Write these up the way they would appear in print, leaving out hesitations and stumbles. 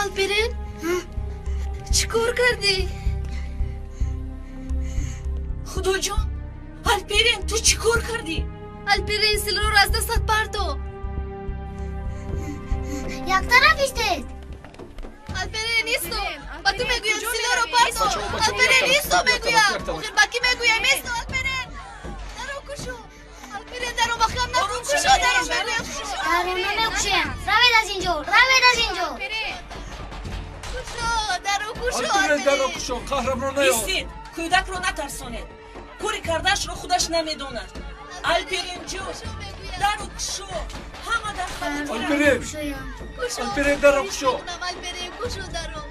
Алперен, чӣ кор кардӣ? Худоҷон, Алперен, ту чӣ кор кардӣ? Алперен, силоҳро аз дастат парто. Як тараф истед. Алперен, исто. Ба ту мегӯям, силоҳро парто. Алперен, исто мегӯям. Охир ба кӣ мегӯям, исто, Алперен. Даро кушо. Алперен, даро маҳкам накун, кушо, даро мегӯям, кушо. Даро намекушем. Равед аз инҷо, равед аз инҷо. Кушо, даро кушо, Алперен, даро кушо, қаҳрамро наёр. Истед, кӯдакро натарсонед. Кори кардаашро худаш намедонад. Алперен ҷон, даро кушо. Ҳама дар хавотиранд. Алперен, Алперен, даро кушо. Алперен, кушо даро.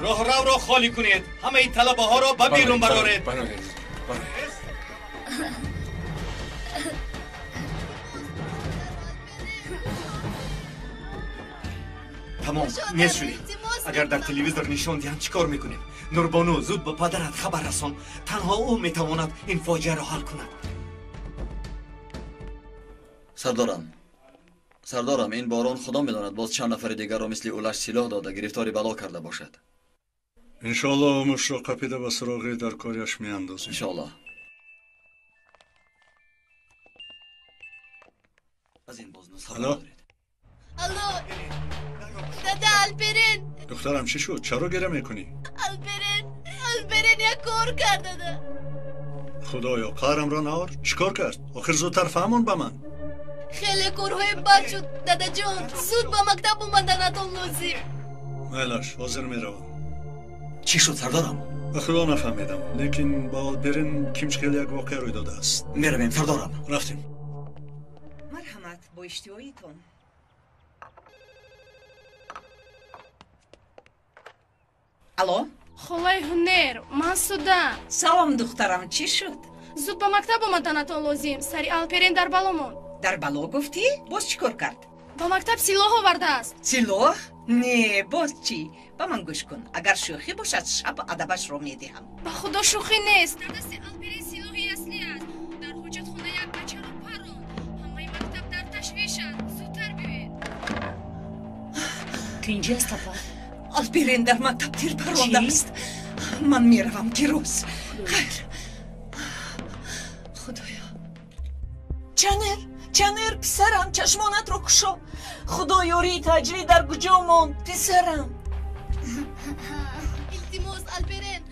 Роҳравро холӣ кунед. Ҳамаи талабаҳоро ба берун бароред. Бароред, бароред. Тамом, нест шудем. Агар дар телевизор нишон диҳанд, чӣ кор мекунем? Нурбону, зуд ба падарат хабар расон. Танҳо ӯ метавонад ин фоҷиаро ҳал кунад. Сардорам, сардорам, ин борон худо медонад боз чанд нафари дигарро мисли улаш силоҳ дода гирифтори бало карда бошад. Иншоаллоҳ мушро қапида ба суроғи дар коряш меандозем. Иншоаллоҳ. Аз ин боз нусха доред. Алло, дада, Алперен. Духтарам, чӣ шуд? Чаро гиря мекунӣ? Алперен, Алперен як кор кард, дада. Худоё, қаҳрамро наор. Чӣ кор кард? Охир зудтар фаҳмон ба ман. Хеле корҳои бад шуд, дадаҷон. Зуд ба мактаб омаданатон лозим. Майлаш, ҳозир меравам. Чӣ шуд, сардорам? Ба худо нафаҳмидам, лекин ба Алперен кимч хеле як воқеа рӯй додааст. Меравем, сардорам. Рафтем. Марҳамат, бо иштиҳоитон. Алло? Холаи Ҳунер, ман Суда. Салом, духтарам, чӣ шуд? Зуд ба мактаб омаданатон лозим. Сари Алперен дар бало монд. Дар бало гуфтӣ? Боз чӣ кор кард? Ба мактаб силоҳ овардааст. Силоҳ? Не, боз чӣ? Ба ман гӯш кун. Агар шӯхӣ бошад, шаб адабашро медиҳам. Ба худо шӯхӣ нест. Дар дасти Алперен силоҳи аслӣ аст. Дар ҳоҷатхона як бачаро паронд. Ҳамаи мактаб дар ташвишанд. Зудтар биёед. Тинҷи аст, апа? Алперен дар мактаб тир парондааст. Ман меравам, дирӯз. Хайр. Худоё. Чанер, Чанер, писарам, чашмонатро кушо. Худо ёрии таҷрӣ дар куҷо монд, писарам? Илтимос, Алперен,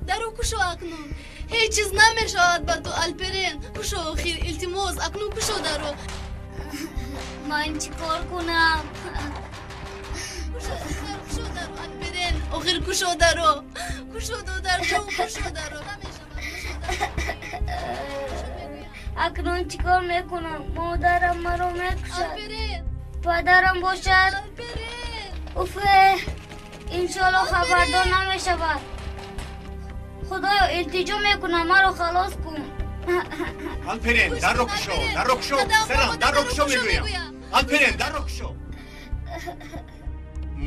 даро кушо акнун. Ҳеҷ чиз намешавад ба ту, Алперен. Кушо охир, илтимос, акнун кушо даро. Ман чӣ кор кунам? Кушо, кушо даро, Алперен. Охир кушо даро. Кушо, додарҷон, кушо даро. Намешавад, кушо даро. Акнун чӣ кор мекунам? Модарам маро мекушад. Падарам бошад. Уфе, иншоалло хабардор намешавад. Худоё, илтиҷо мекунам, маро халос кун. Алперен, дарро кушо, дарро кушо, писарам, дарро кушо мегӯям. Алперен, дарро кушо.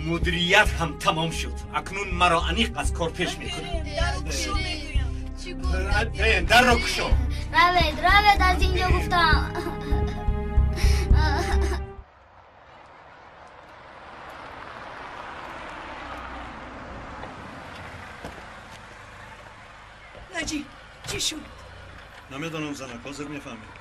Мудирият ҳам тамом шуд. Акнун маро аниқ аз кор пеш мекунад. Алперен, дарро кушо. Равед, равед аз инҷо гуфтам. Наҷиб, чӣ шуд? Намедонам, занак, ҳозир мефаҳмем.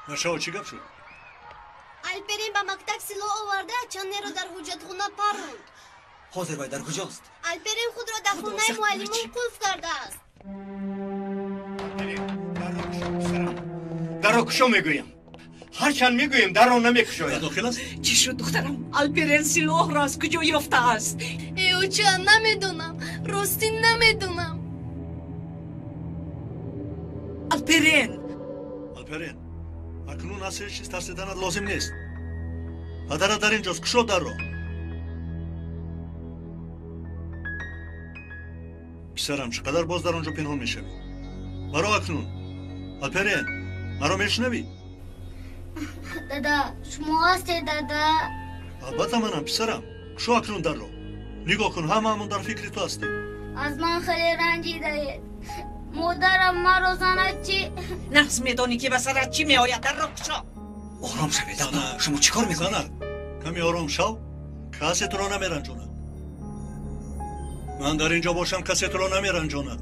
Бачаҳо, чӣ гап шуд? Алперен ба мактаб силоҳ оварда, Чанерро дар ҳуҷҷатхона паронд. Ҳозир вай дар куҷост? Алперен худро дар хонаи муаллимон қулф кардааст. Алперен, дарро кушо, писарам. Дарро кушо мегӯям. Ҳарчанд мегӯем, дарро намекушояд. Дохил аст? Чӣ шуд, духтарам? Алперен силоҳро аз куҷо ёфтааст? Э, оча, намедонам. Ростӣ намедонам. Алперен! Алперен, акнун аз ҳеҷ чиз тарсиданат лозим нест. Падарат дар инҷост, кушо дарро. Писарам, чӣ қадар боз дар он ҷо пинҳон мешавӣ? Баро акнун. Алперен, маро мешунавӣ? Дада, шумо ҳастед, дада? Албатта манам, писарам. Кушо акнун дарро. Нигоҳ кун, ҳамаамон дар фикри ту ҳастем. Аз ман хеле ранҷидаед. Модарам маро занад чӣ? Нағз медонӣ ки ба сарат чӣ меояд, дарро кушо. Ором шавед, шумо чӣ кор мекунед? Занак, каме ором шав, касе туро намеранҷонад. Ман дар инҷо бошам, касе туро намеранҷонад.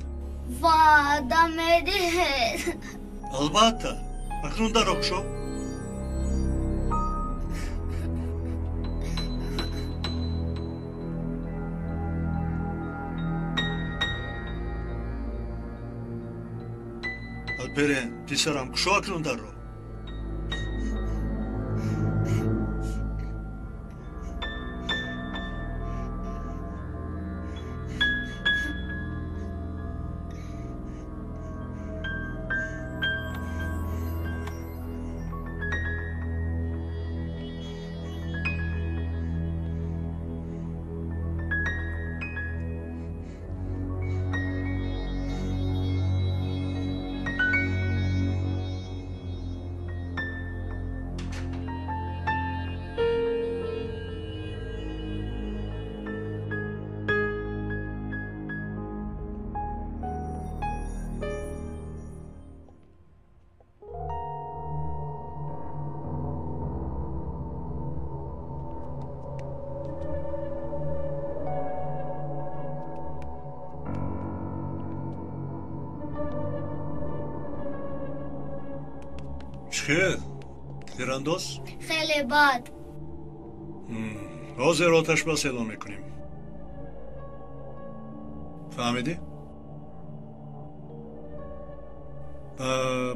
Ваъда медиҳед? Албатта. Акнун дарро кушо. Алперен, писарам, кушо акнун дарро. Чӣ? Тирандоз? Хеле бад. Ҳозир оташбас эълон мекунем. Фаҳмидӣ?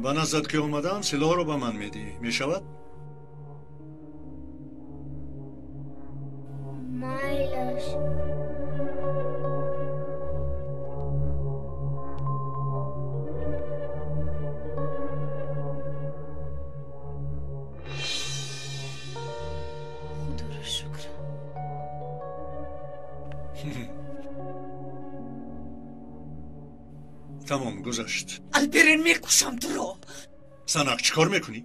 Ба наздат ки омадам, силоҳро ба ман медиҳӣ. Мешавад? Майлаш. Тамом, гузашт. Алперен, мекушам туро. Санак, чӣ кор мекунӣ?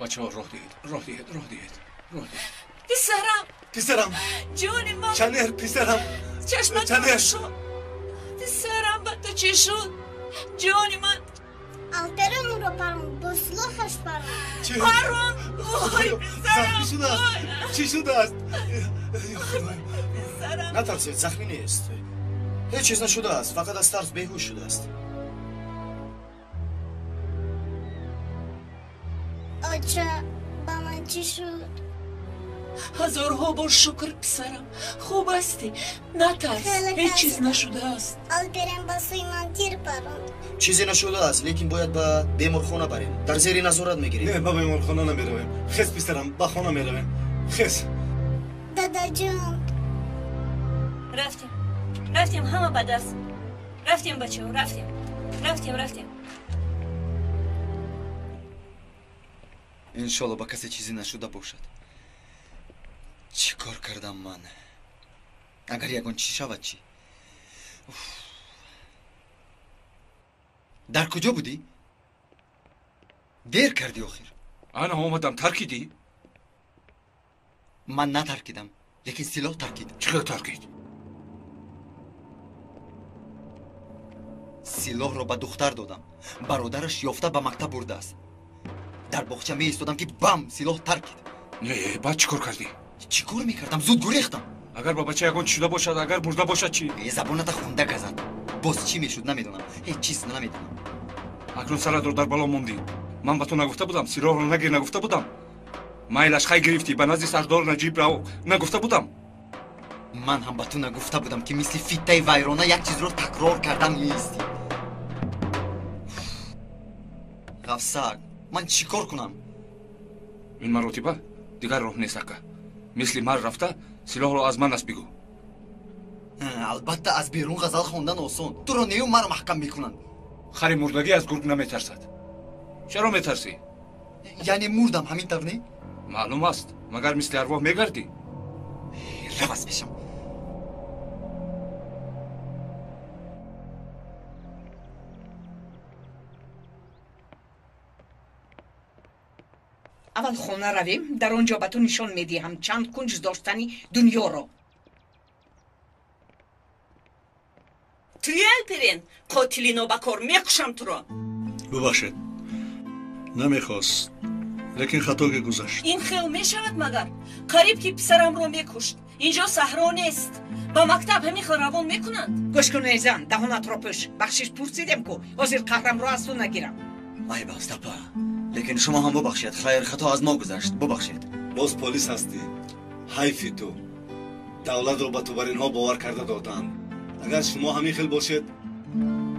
Бачаҳо, роҳ диҳед, роҳ диҳед, роҳ диҳед, роҳ диҳед. Писарам, писарам, ҷони ман, Чанер, писарам, чашмат Чанер. Шуд. Писарам, ба ту чӣ шуд? Ҷони ман. Алперен ӯро паронд, бо силоҳаш паронд. Паронд? Ой, писарам, захмӣ шудааст. Чӣ шудааст? Писарам. Натарсед, захмӣ нест. Ҳеҷ чиз нашудааст, фақат аз тарс беҳуш шудааст. Оча, ба ман чӣ шуд? Ҳазорҳо бор шукр, писарам, хуб ҳастӣ, натарс, ҳеҷ чиз нашудааст. Алперен ба сӯи ман тир паронд. Чизе нашудааст, лекин бояд ба беморхона барем. Дар зери назорат мегирем. Не, ба беморхона намеравем. Хез, писарам, ба хона меравем. Хез. Дадаҷон. Рафтем, рафтем, ҳама ба дарс рафтем, бачаҳо, рафтем, рафтем, рафтем. Иншолло, ба касе чизе нашуда бошад. Чӣ кор кардам ман? Агар ягон чиз шавад чӣ? Дар куҷо будӣ? Дер кардӣ охир. Ана омадам, таркидӣ? Ман натаркидам, лекин силоҳ таркид. Чӣ хел таркид? Силоҳро ба духтар додам. Бародараш ёфта ба мактаб бурдааст. Дар боғча меистодам, ки бам, силоҳ таркид. Не, баъд чӣ кор кардӣ? Чӣ кор мекардам? Зуд гурехтам. Агар ба бача ягон чӣ шуда бошад, агар мурда бошад чӣ? Забоната хунда газад. Боз чӣ мешуд, намедонам. Ҳеҷ чиз намедонам. Акнун саратро дар бало мондӣ. Ман ба ту нагуфта будам, силоҳро нагир, нагуфта будам? Майлаш, хай гирифтӣ, ба назди сардор Наҷиб рав, нагуфта будам? Ман ҳам ба ту нагуфта будам, ки мисли фиттаи вайрона як чизро такрор кардан меистӣ. Ғафсак, ман чӣ кор кунам? Ин маротиба дигар роҳ нест, ака. Мисли мар рафта силоҳро аз ман аст бигӯ. Албатта, аз берун ғазал хондан осон. Туро нею маро маҳкам мекунанд. Хари мурдагӣ аз гург наметарсад. Чаро метарсӣ? Яъне мурдам, ҳамин тавр не? Маълум аст, магар мисли арвоҳ мегардӣ? Рав аз пешам. Аввал хона равем, дар он ҷо ба ту нишон медиҳам чанд кунҷ доштани дунёро. Туи Алперен, қотили нобакор, мекушам туро. Бубахшед, намехост, лекин хатоге гузашт. Ин хел мешавад магар? Қариб ки писарамро мекушт. Инҷо саҳро нест. Ба мактаб ҳамин хел равон мекунанд. Гӯш кун, эй зан, даҳонатро пӯш. Бахшиш пурсидем ку, ҳозир қаҳрамро аз ту нагирам. Айб аст, апа. Лекин шумо ҳам бубахшед. Хайр, хато аз мо гузашт. Бубахшед. Боз полис ҳастӣ. Ҳайфи ту. Давлатро ба ту бар инҳо бовар карда доданд. Агар шумо ҳамин хел бошед.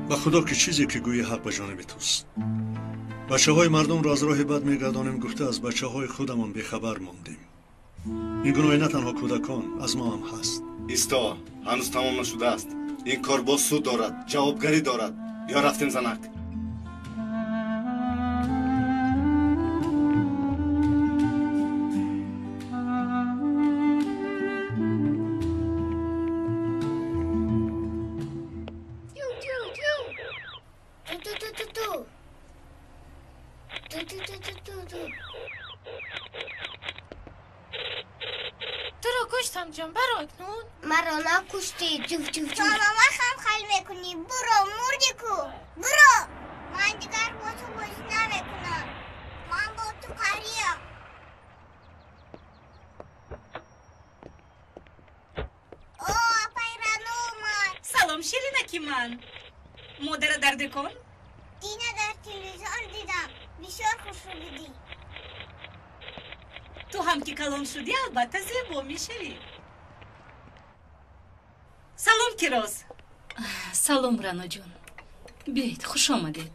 Ба худо ки чизе ки гӯӣ ҳақ ба ҷониби туст. Бачаҳои мардумро аз роҳи бад мегардонем гуфта аз бачаҳои худамон бехабар мондем. Ин гуноҳи на танҳо кӯдакон, аз мо ҳам ҳаст. Исто, ҳанӯз тамом нашудааст. Ин кор боз суд дорад, ҷавобгарӣ дорад. Ё рафтем, занак. Туро куштам, ҷон, баро акнун. Маро накуштӣ, ҷуф ҷуф ҷуф. Ба ман хам хал мекунӣ. Буро, мурдӣ ку. Буро. Ман дигар бо ту бозӣ намекунам. Ман бо ту қариям. О, апай Рано омад. Салом, ширинаки ман. Модара дар дукон? Дина дар телевизор дидам. Бисёр хушрӯ будӣ. Ту ҳам ки калон шудӣ, албатта зебо мешавӣ. Салом, Кироз. Салом, Раноҷон. Биёед, хуш омадед.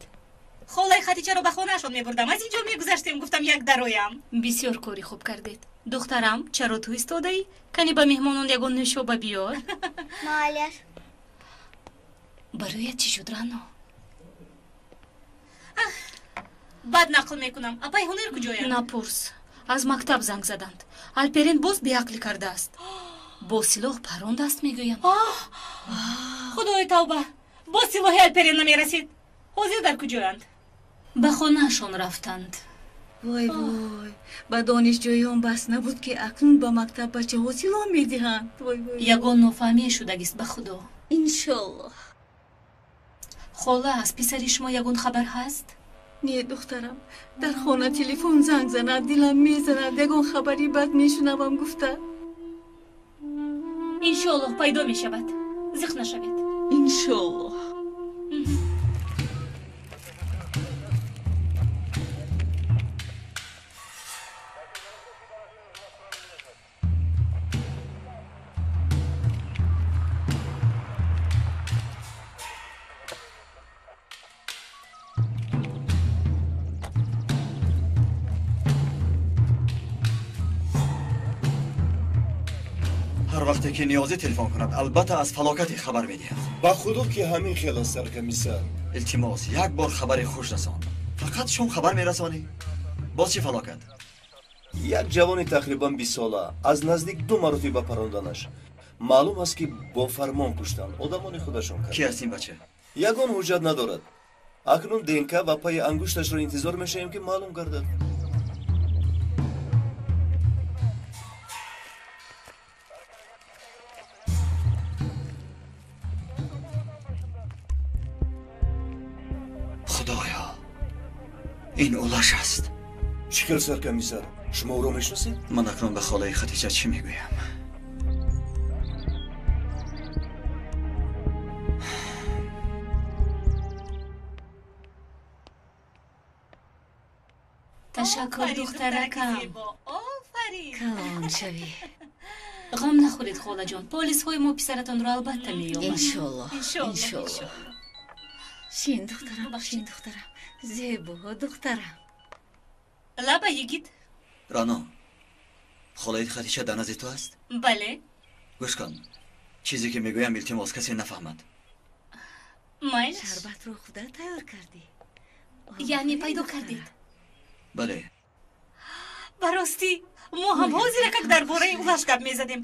Холаи Хатичаро ба хонаашон мебурдам. Аз ин ҷо мегузаштем, гуфтам як дароям. Бисёр кори хуб кардед. Духтарам, чаро ту истодаӣ? Кани ба меҳмонон ягон нӯшоба биёр. Маълаш. Бароят чӣ шуд, Рано? Баъд нақл мекунам. Апай Ҳунер куҷоянд? Напурс. Аз мактаб занг заданд. Алперин боз беақлӣ кардааст. Бо силоҳ парондааст, мегӯям. Худои тавба! Боз силоҳи Алперин намерасид. Ҳозир дар куҷоянд? Ба хонаашон рафтанд. Вой вой, ба донишҷӯён бас набуд ки акнун ба мактаб бачаҳо силоҳ медиҳанд. Вой вой. Ягон нофаҳмие шудагист, ба худо. Иншоллоҳ. Хола, аз писари шумо ягон хабар ҳаст? Не, духтарам, дар хона телефон занг занад, дилам мезанад, ягон хабари бад мешунавам гуфта. Иншоаллоҳ пайдо мешавад. Зиқ нашавед. Иншоаллоҳ. Ҳар вақте ки Ниёзӣ телефон кунад, албатта аз фалокате хабар медиҳад. Ба худо ки ҳамин хел аст, саркомиссар. Илтимос, як бор хабари хуш расон. Фақат шум хабар мерасонӣ. Боз чӣ фалокат? Як ҷавони тақрибан 20 сола аз наздик ду маротиба паронданаш. Маълум аст ки бо фармон куштанд, одамони худашон кард. Ки аст ин бача? Ягон ҳуҷҷат надорад. Акнун ДНК ва пайи ангушташро интизор мешавем ки маълум гардад. Худоё, ин Улаш аст. Чӣ хел, саркомиссар? Шумо ӯро мешиносед? Ман акнун ба холаи Хатиҷа чӣ мегӯям? Ташаккур, духтаракам. Офарин. Калон шавӣ. Ғам нахӯред, холаҷон. Полисҳои мо писаратонро албатта меёбанд. Иншоллоҳ. Иншоллоҳ. Шин, духтарам, шин, духтарам. Зебо, духтарам. Лаба, йигит. Рано, холаи Хатича дар назди ту аст? Бале. Гӯш кун, чизе ки мегӯям, илтимос, касе нафаҳмад. Майлаш. Шарбатро худат тайёр кардӣ? Яъне пайдо кардед? Бале. Ба ростӣ, мо ҳам ҳозира как дар бораи Улаш гап мезадем.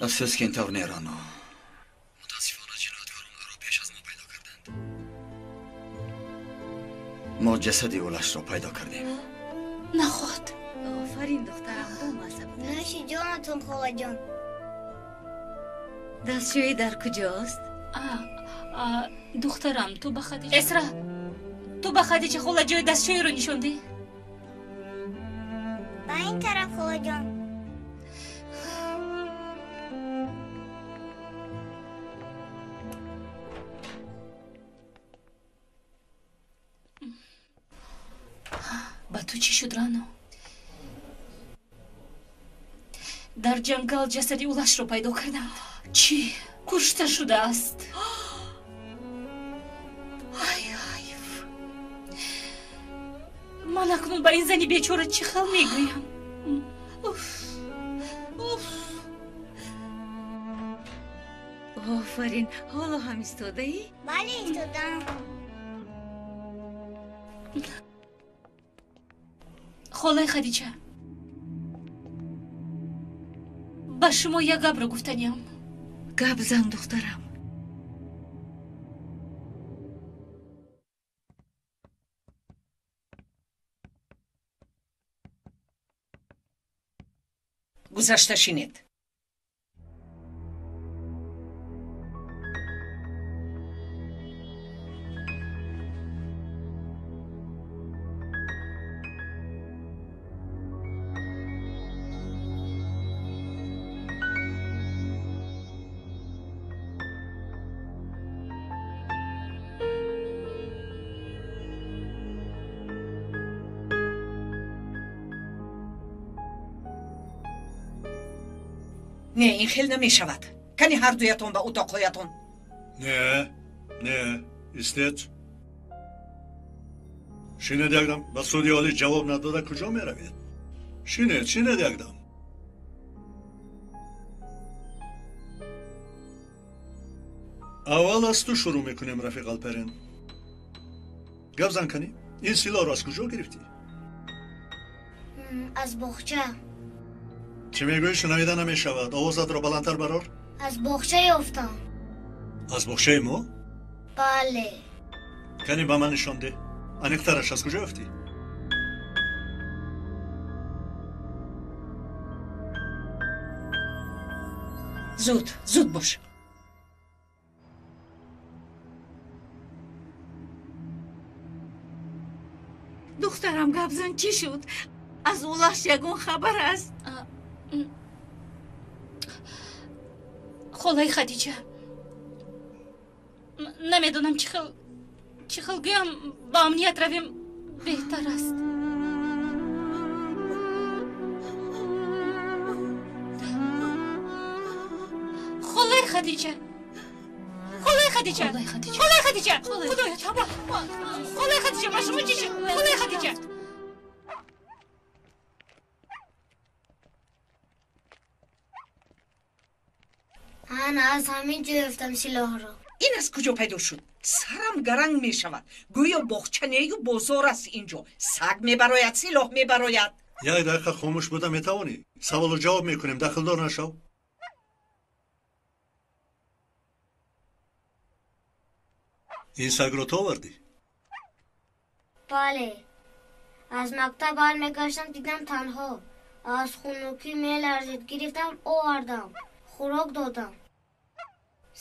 Афсӯс ки ин тавр не, Рано. Мутаассифона ҷинояткорон ӯро пеш аз мо пайдо карданд. Мо ҷасади Улашро пайдо кардем. Наход. Офарин, духтарам, бомазза буд. Нӯши ҷонатон, холаҷон. Дастшӯӣ дар куҷост? Духтарам, ту ба Хадича... Эсра, ту ба Хадича хола ҷои дастшӯиро нишон деҳ. Ба ин тараф, холаҷон. Ба ту чӣ шуд, Рано? Дар ҷангал ҷасади Улашро пайдо карданд. Чӣ? Кушта шудааст. Ай, ҳайф! Ман акнун ба ин зани бечора чӣ хел мегӯям? Уф! Уф! Офарин, ҳоло ҳам истодаӣ? Бале, истодам. Холаи Хадича, ба шумо як гапро гуфтаниям. Гап зан, духтарам. Гузашта шинед. Не, ин хел намешавад. Кани ҳардуятон ба утоқҳоятон. Не, не, истед. Шинед якдам. Ба суди олӣ ҷавоб надода куҷо меравед? Шинед, шинед якдам. Аввал аз ту шурӯъ мекунем, рафиқ Алперен. Гап зан, канӣ, ин силоҳро аз куҷо гирифтӣ? Аз боғча. Чӣ мегӯӣ, шунавида намешавад. Овозатро баландтар барор. Аз боғча ёфтам. Аз боғчаи мо? Бале. Кани ба ман нишон деҳ. Аниқтараш аз куҷо ёфтӣ? Зуд, зуд бош. Духтарам, гап зан, чӣ шуд? Аз Улаш ягон хабар аст? Холаи Хадича, намедонам чӣ хел гӯям, ба амният равем беҳтар аст. Холаи Хадича, холаи Хадича, холаи Хадича, худоё, тавба! Холаи Хадича, ба шумо чӣ шуд? Холаи Хадича! Ана аз ҳамин ҷо ёфтам силоҳро. Ин аз куҷо пайдо шуд? Сарам гаранг мешавад. Гӯё боғча нею бозор аст инҷо. Саг мебарояд, силоҳ мебарояд. Як дақиқа хомӯш буда метавонӣ? Саволу ҷавоб мекунем, дахлдор нашав. Ин сагро ту овардӣ? Бале. Аз мактаб бармегаштам, дидам танҳо. Аз хунукӣ меларзид, гирифтам, овардам. Хӯрок додам.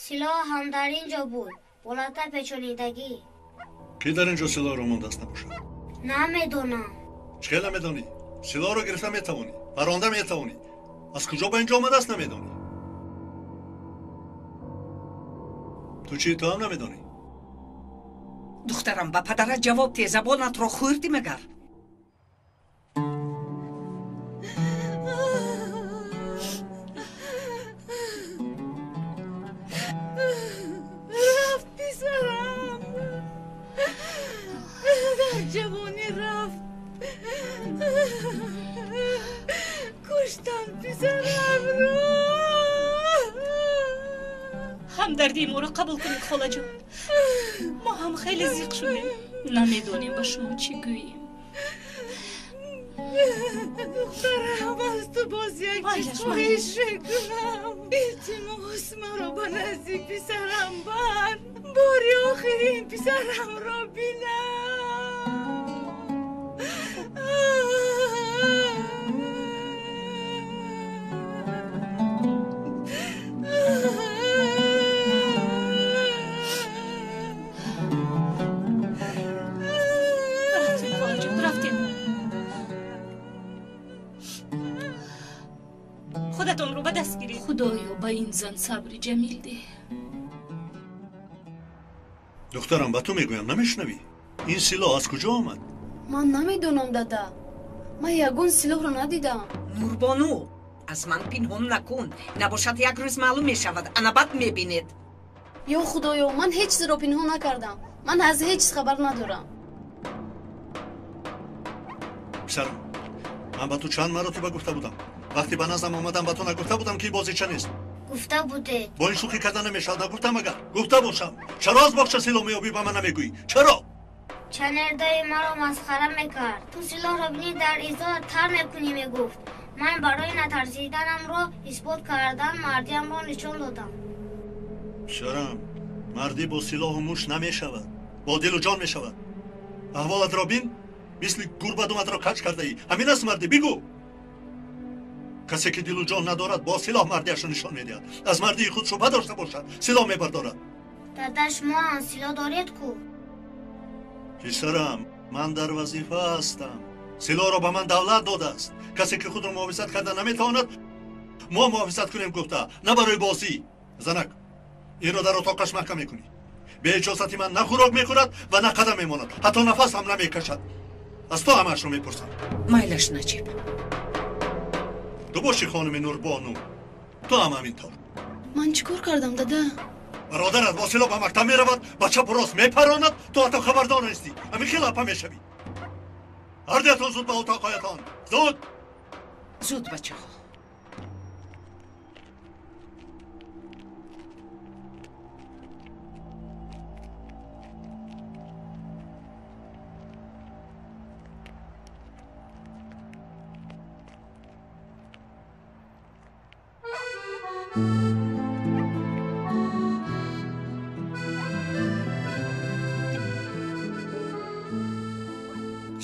Силоҳ ҳам дар ин ҷо буд, болата печонидагӣ. Кӣ дар ин ҷо силоҳро мондааст набошад? Намедонам. Чӣ хел намедонӣ? Силоҳро гирифта метавонӣ, паронда метавонӣ. Аз куҷо ба ин ҷо омадааст намедонӣ. Ту чӣ, ту ҳам намедонӣ? Духтарам, ба падарат ҷавоб те, забонатро хӯрдӣ магар? Рафт писарам, дар ҷавонӣ рафт. Куштам писарамро. Ҳамдардии моро қабул кунед, холаҷон. Мо ҳам хеле зиқ шудем. Намедонем ба шумо чӣ гӯем. Духтарам, аз ту Боз як чиз хоҳиш мекунам. Илтимос, маро ба назди писарам бар. Бори охирин писарамро бинам. Рафтем, холаҷон, рафтем. Худатонро ба даст гиред. Худоё, ба ин зан сабри ҷамил деҳ. Духтарам, ба ту мегӯям, намешунавӣ? Ин силоҳ аз куҷо омад? Ман намедонам, дада. Ман ягон силоҳро надидам. Нурбону, аз ман пинҳон накун. Набошад, як рӯз маълум мешавад. Ана баъд мебинед. Ё худоё, ман ҳеҷ чизро пинҳон накардам. Ман аз ҳеҷ чиз хабар надорам. Писарам, ман ба ту чанд маротиба гуфта будам. Вақте ба наздам омадам, ба ту нагуфта будам, ки бозича нест? Гуфта будед. Бо ин шӯхӣ карда намешавад, нагуфтам? Агар гуфта бошам, чаро аз боғча силоҳ меёбӣ, ба ман намегӯӣ? Чаро? Чанердои маро масхара мекард. Ту силоҳро бинӣ, дар изо тар мекунӣ, мегуфт. Ман барои натарсиданамро исбот кардан мардиамро нишон додам. Писарам, мардӣ бо силоҳу муш намешавад, бо дилу ҷон мешавад. Аҳволатро бин, мисли гурба думатро каҷ кардаӣ. Ҳамин аст мардӣ, бигӯ. Касе ки дилу ҷон надорад, бо силоҳ мардиашро нишон медиҳад. Аз мардии худ шубҳа дошта бошад, силоҳ мебардорад. Дада, шумо ҳам силоҳ доред ку? Писарам, ман дар вазифа ҳастам. Силоҳро ба ман давлат додааст. Касе ки худро муҳофизат карда наметавонад, мо муҳофизат кунем гуфта, на барои бозӣ. Занак, инро дар отоқаш маҳкам мекунӣ. Бе иҷозати ман на хӯрок мехӯрад ва на қадам мемонад, ҳатто нафас ҳам намекашад. Аз ту ҳамаашро мепурсам. Майлаш, Наҷиб. Ту бошӣ, хонуми Нурбону, ту ҳам ҳамин тавр. Ман чӣ кор кардам, дада? Бародарат бо силоҳ ба мактаб меравад, ба чапу рост мепаронад, ту ҳатто хабардор нестӣ. Ҳамин хел апа мешавӣ. Ҳардуятон зуд ба отоқҳоятон, зуд! Зуд, бачаҳо.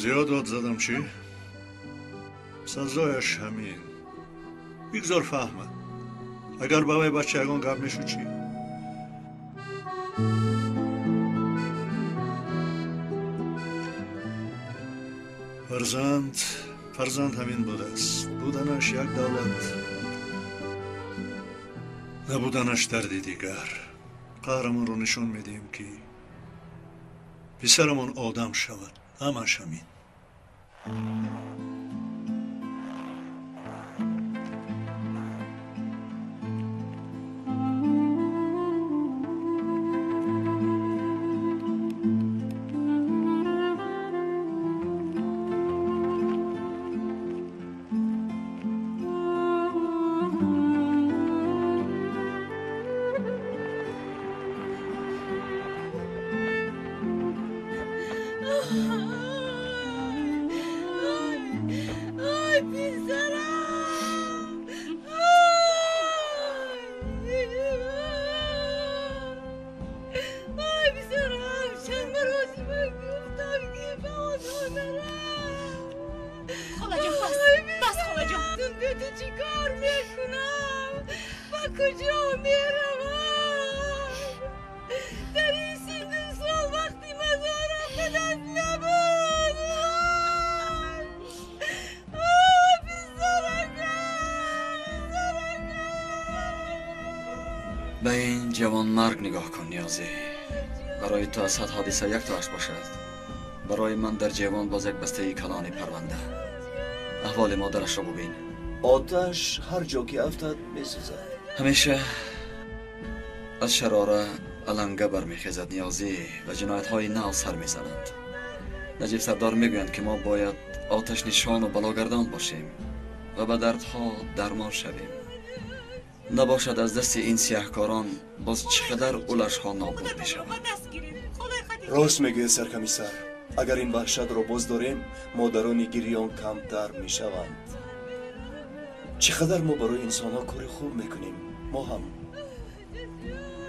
Зиёд дод задам, чӣ? Сазояш ҳамин. Бигзор фаҳмад. Агар ба вай бача ягон гап мешуд, чӣ? Фарзанд, фарзанд ҳамин будааст. Буданаш як давлат, набуданаш дарди дигар. Қаҳрамонро нишон медиҳем, ки писарамон одам шавад. Ҳамаш ҳамин. Ба ин ҷавонмарг нигоҳ кун, Ниёзӣ. Барои ту аз сад ҳодиса яктоаш бошад, барои ман дар ҷевон боз як бастаи калони парванда. Аҳволи модарашро бубин. Оташ ҳар ҷо ки афтад, месӯзад. Ҳамеша аз шарора аланга бармехезад, Ниёзӣ, ва ҷиноятҳои нав сар мезананд. Наҷиб сардор мегӯянд, ки мо бояд оташнишону балогардон бошем ва ба дардҳо дармон шавем. Набошад, аз дасти ин сиёҳкорон боз чӣ қадар улашҳо нобуд мешаванд. Рост мегӯяд саркомиссар. Агар ин ваҳшатро боз дорем, модарони гирён камтар мешаванд. Чӣ қадар мо барои инсонҳо кори хуб мекунем, мо ҳам.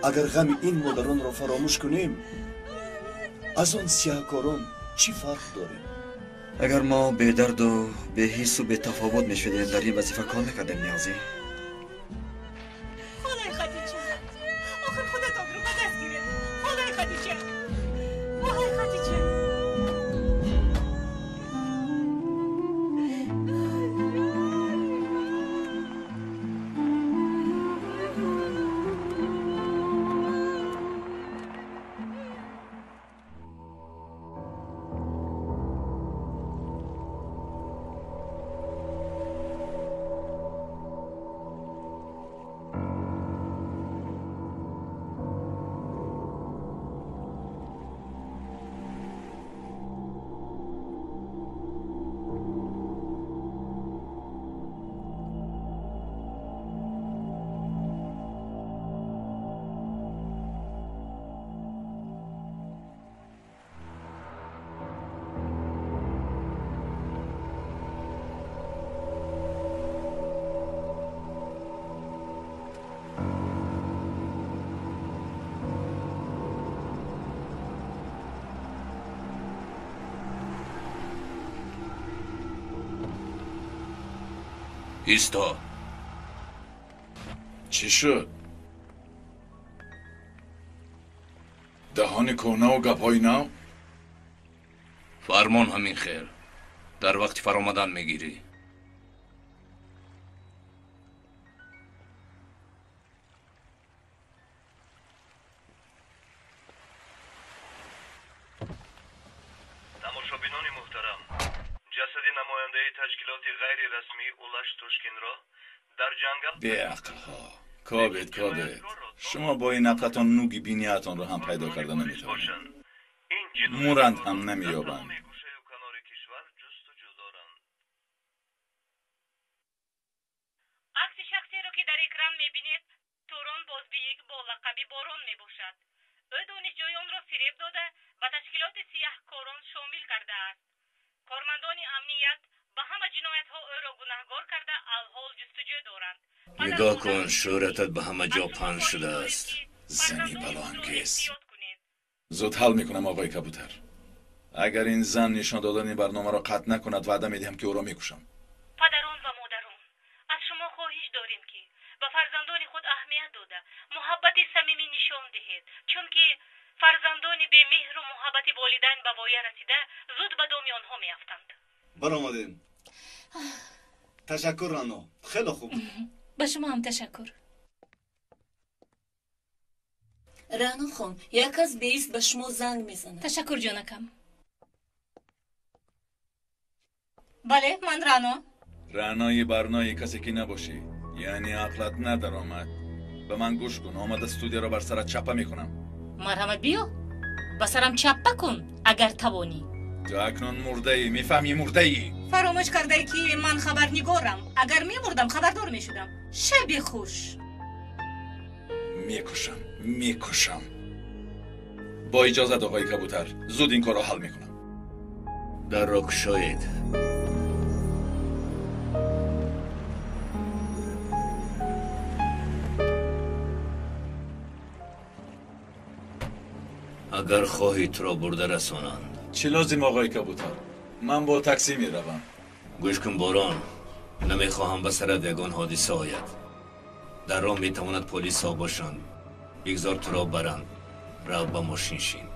Агар ғами ин модаронро фаромӯш кунем, аз он сиёҳкорон чӣ фарқ дорем? Агар мо бедарду беҳису бетафовут мешудем, дар ин вазифа кор мекардем, Ниёзӣ. Холаи Хадича, охир худатонро ба даст гиред. Холаи Хадича, холаи Хадича. ایستا. چی شد؟ دهان کهنه و گپ‌های نو؟ فرمان همین خیر. در وقتی فرامدن میگیری. Тамошобинони муҳтарам, ҷасади намояндаи ташкилоти ғайрирасмии Улаш Тошкинро дар ҷангал беақлҳо. Кобед, кобед, шумо бо ин ақлатон нуги биниятонро ҳам пайдо карда наметавонед. Муранд ҳам намеёбанд. Акси шахсеро ки дар экран мебинед, Турон Бозбиек бо лақаби Борон мебошад. Ӯ донишҷӯёнро фиреб дода ба ташкилоти сияҳкорон шомил кардааст. Кормандони амният ба ҳама ҷиноятҳо ӯро гунаҳгор карда алҳол ҷустуҷӯ доранд. Нигоҳ кун, шӯҳратат ба ҳама ҷо паҳн шудааст. Зани балоангез. Зуд ҳал мекунам, оғои кабутар. Агар ин зан нишон додани барномаро қатъ накунад, ваъда медиҳам ки ӯро мекушам. Падарон ва модарон, аз шумо хоҳиш дорем ки ба фарзандони худ аҳамият дода, муҳаббати самимӣ нишон диҳед, чунки фарзандони бемеҳру муҳаббати волидайн ба воя расида зуд ба доми онҳо меафтанд. Баромадем. Ташаккур, Рано, хеле хуб. Ба шумо ҳам ташаккур. Рано хон, як кас беист ба шумо занг мезанад. Ташаккур, ҷонакам. Бале, ман Рано. Раънои барнои касе ки набошӣ, яъне ақлат надаромад. Ба ман гӯш кун, омада студияро бар сарат чаппа мекунам. Марҳамат, биё, ба сарам чаппа кун, агар тавонӣ. Ту акнун мурдаӣ, мефаҳмӣ, мурдаӣ. Фаромӯш кардаӣ ки ман хабарнигорам. Агар мемурдам, хабардор мешудам. Шаби хуш. Мекушам, мекушам. Бо иҷозат, оғои кабутар, зуд ин корро ҳал мекунам. Дарро кушоед. Агар хоҳӣ туро бурда расонанд. Чӣ лозим, оғои кабутар? Ман бо таксӣ меравам. Гӯш кун, Борон, намехоҳам ба сарат ягон ҳодиса ояд. Дар роҳ метавонад полисҳо бошанд. Бигзор туро баранд. Рав ба мошин шин.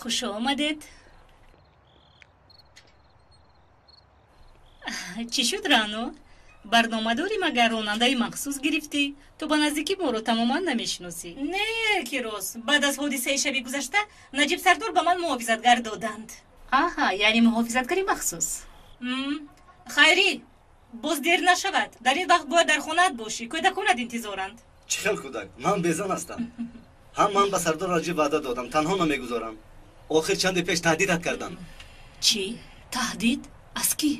Хуш омадед. Чӣ шуд, Рано? Барнома дорӣ, магар ронандаи махсус гирифтӣ? Ту ба наздикӣ моро тамоман намешиносӣ. Не, ки рост. Баъд аз ҳодисаи шаби гузашта Наҷиб Сардор ба ман муҳофизатгар доданд. Аҳа, яъне муҳофизатгари махсус. Хайрӣ, боз дер нашавад. Дар ин вақт бояд дар хонаат бошӣ. Кӯдаконат интизоранд. Чӣ хел кӯдак? Ман безан ҳастам. Ҳам ман ба Сардор Раҷиб ваъда додам, танҳо намегузорам. Охир чанде пеш таҳдидат кардам. Чӣ? Таҳдид? Аз кӣ?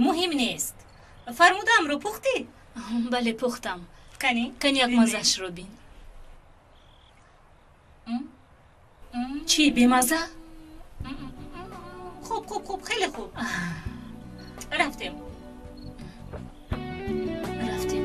Муҳим нест. Фармудаамро пухтӣ? Бале, пухтам. Кани? Кани як маззаашро бин. Чӣ, бемазза? Хуб, хуб, хуб, хеле хуб. Рафтем. Рафтем.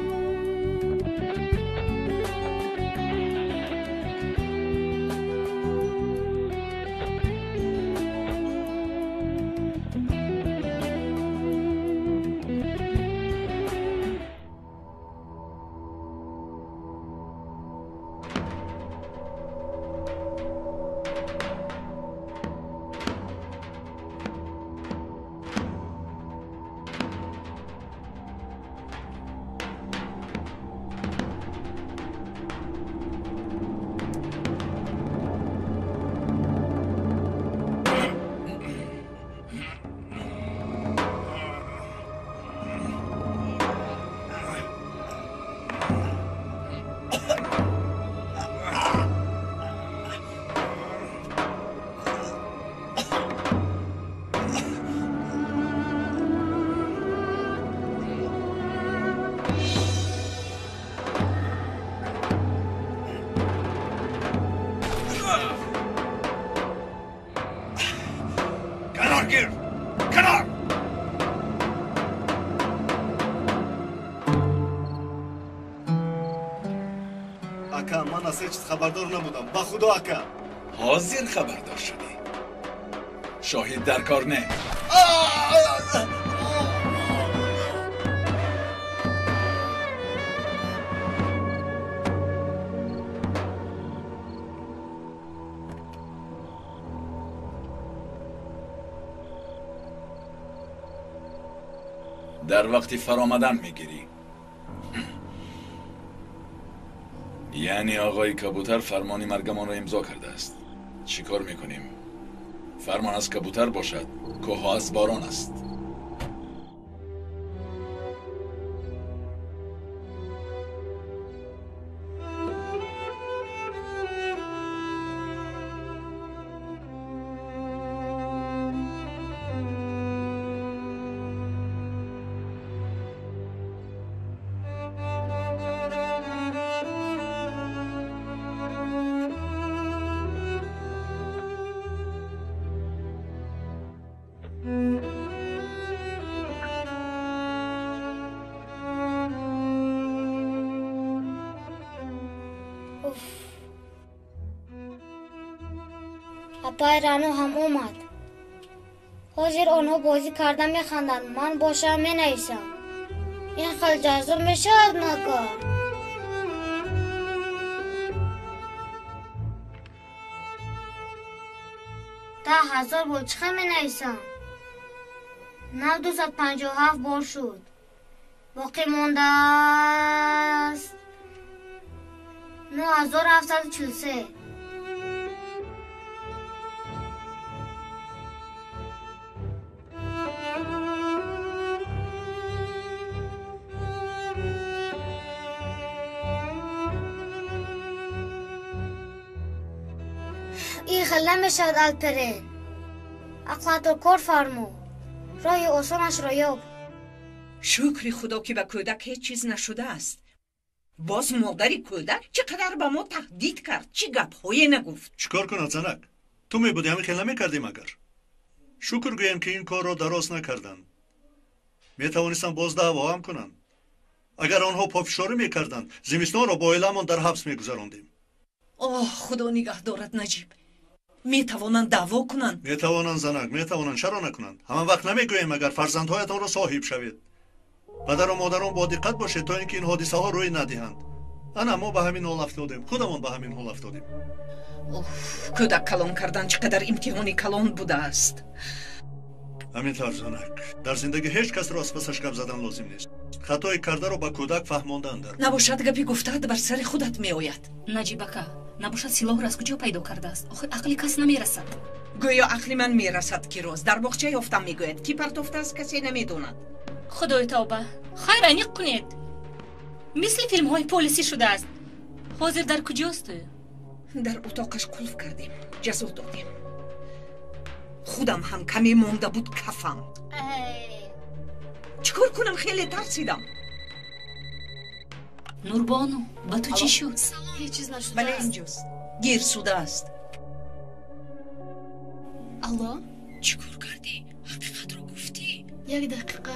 Ака, ман аз ҳеҷ чиз хабардор набудам. Ба худо, ака. Ҳозир хабардор шудӣ. Шоҳид дар кор не. Дар вақти фаромадан мегирӣ. Яъне оғои кабутар фармони маргамонро имзо кардааст. Чӣ кор мекунем? Фармон аз кабутар бошад, кӯҳҳо аз борон аст. Апай Рано ҳам омад. Ҳозир онҳо бозӣ карда механданд, ман бошам менависам. Ин хел ҷазо мешавад магар? 10,000 бор чӣ хел менависам? 957 бор шуд. Боқӣ мондааст 9743. Ин хел намешавад, Алперен. Ақлатро кор фармо. Роҳи осонашро ёб. Шукри худо, ки ба кӯдак ҳеҷ чиз нашудааст. Боз модари кӯдак чӣ қадар ба мо таҳдид кард, чӣ гапҳое нагуфт. Чӣ кор кунад, занак? Ту мебудӣ, ҳамин хел намекардӣ магар? Шукр гӯем, ки ин корро дароз накарданд. Метавонистанд боз даъво ҳам кунанд. Агар онҳо пофишорӣ мекарданд, зимистонро бо оиламон дар ҳабс мегузарондем. Оҳ, худо нигаҳ дорад, Наҷиб. Метавонанд даъво кунанд. Метавонанд, занак, метавонанд. Чаро накунанд? Ҳама вақт намегӯем, агар фарзандҳоятонро соҳиб шавед. Падару модарон бо диққат бошед, то ин ки ин ҳодисаҳо рӯй надиҳанд. Ана мо ба ҳамин ҳол афтодем, худамон ба ҳамин ҳол афтодем. Кӯдак калон кардан чӣ қадар имтиҳони калон будааст. Ҳамин тавр занак, дар зиндагӣ ҳеҷ касро аз пасаш гап задан лозим нест. Хатои кардаро ба кӯдак фаҳмондан дар. Набошад гапи гуфтаат бар сари худат меояд. Наҷиб ака, набошад силоҳро аз куҷо пайдо кардааст? Охир ақли кас намерасад. Гӯё ақли ман мерасад, ки роз дар боғча ёфтам мегӯяд. Ки партофтааст касе намедонад. Худои тавба, хайр аниқ кунед. Мисли филмҳои полисӣ шудааст. Ҳозир дар куҷост ӯ? Дар утоқаш қулф кардем, ҷазо додем. Худам ҳам каме монда буд кафам. Чӣ кор кунам, хеле тарсидам. Нурбону, ба ту чӣ шуд? Ҳеҷ чиз нашудааст. Бале, инҷост. Гирсудааст. Алло? Чӣ кор кардӣ? Ҳақиқатро гуфтӣ? Як дақиқа.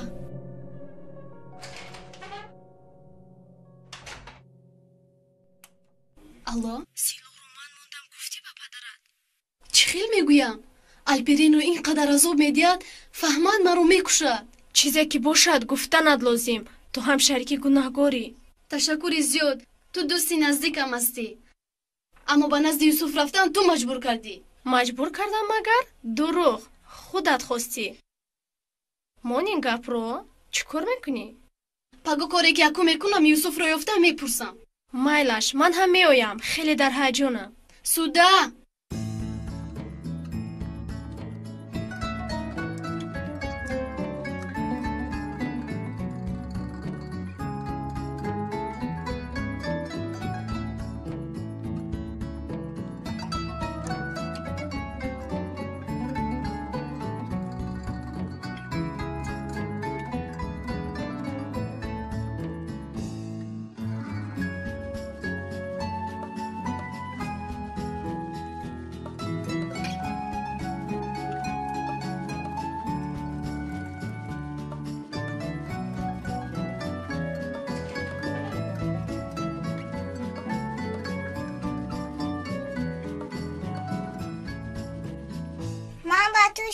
Алло? Силоҳро ман мондам гуфтӣ ба падарат? Чӣ хел мегӯям? Алперинро ин қадар азоб медиҳад, фаҳмад маро мекушад. Чизе ки бошад гуфтанат лозим. Ту ҳам шарики гунаҳгорӣ. Ташаккури зиёд. Ту дӯсти наздикам ҳастӣ. Аммо ба назди Юсуф рафтан ту маҷбур кардӣ. Маҷбур кардам магар? Дурӯғ. Худат хостӣ. Мон ин гапро чӣ кор мекунӣ? Паго коре ки яку мекунам, Юсуфро ёфта мепурсам. Майлаш, ман ҳам меоям. Хеле дар ҳаяҷонам. Суда!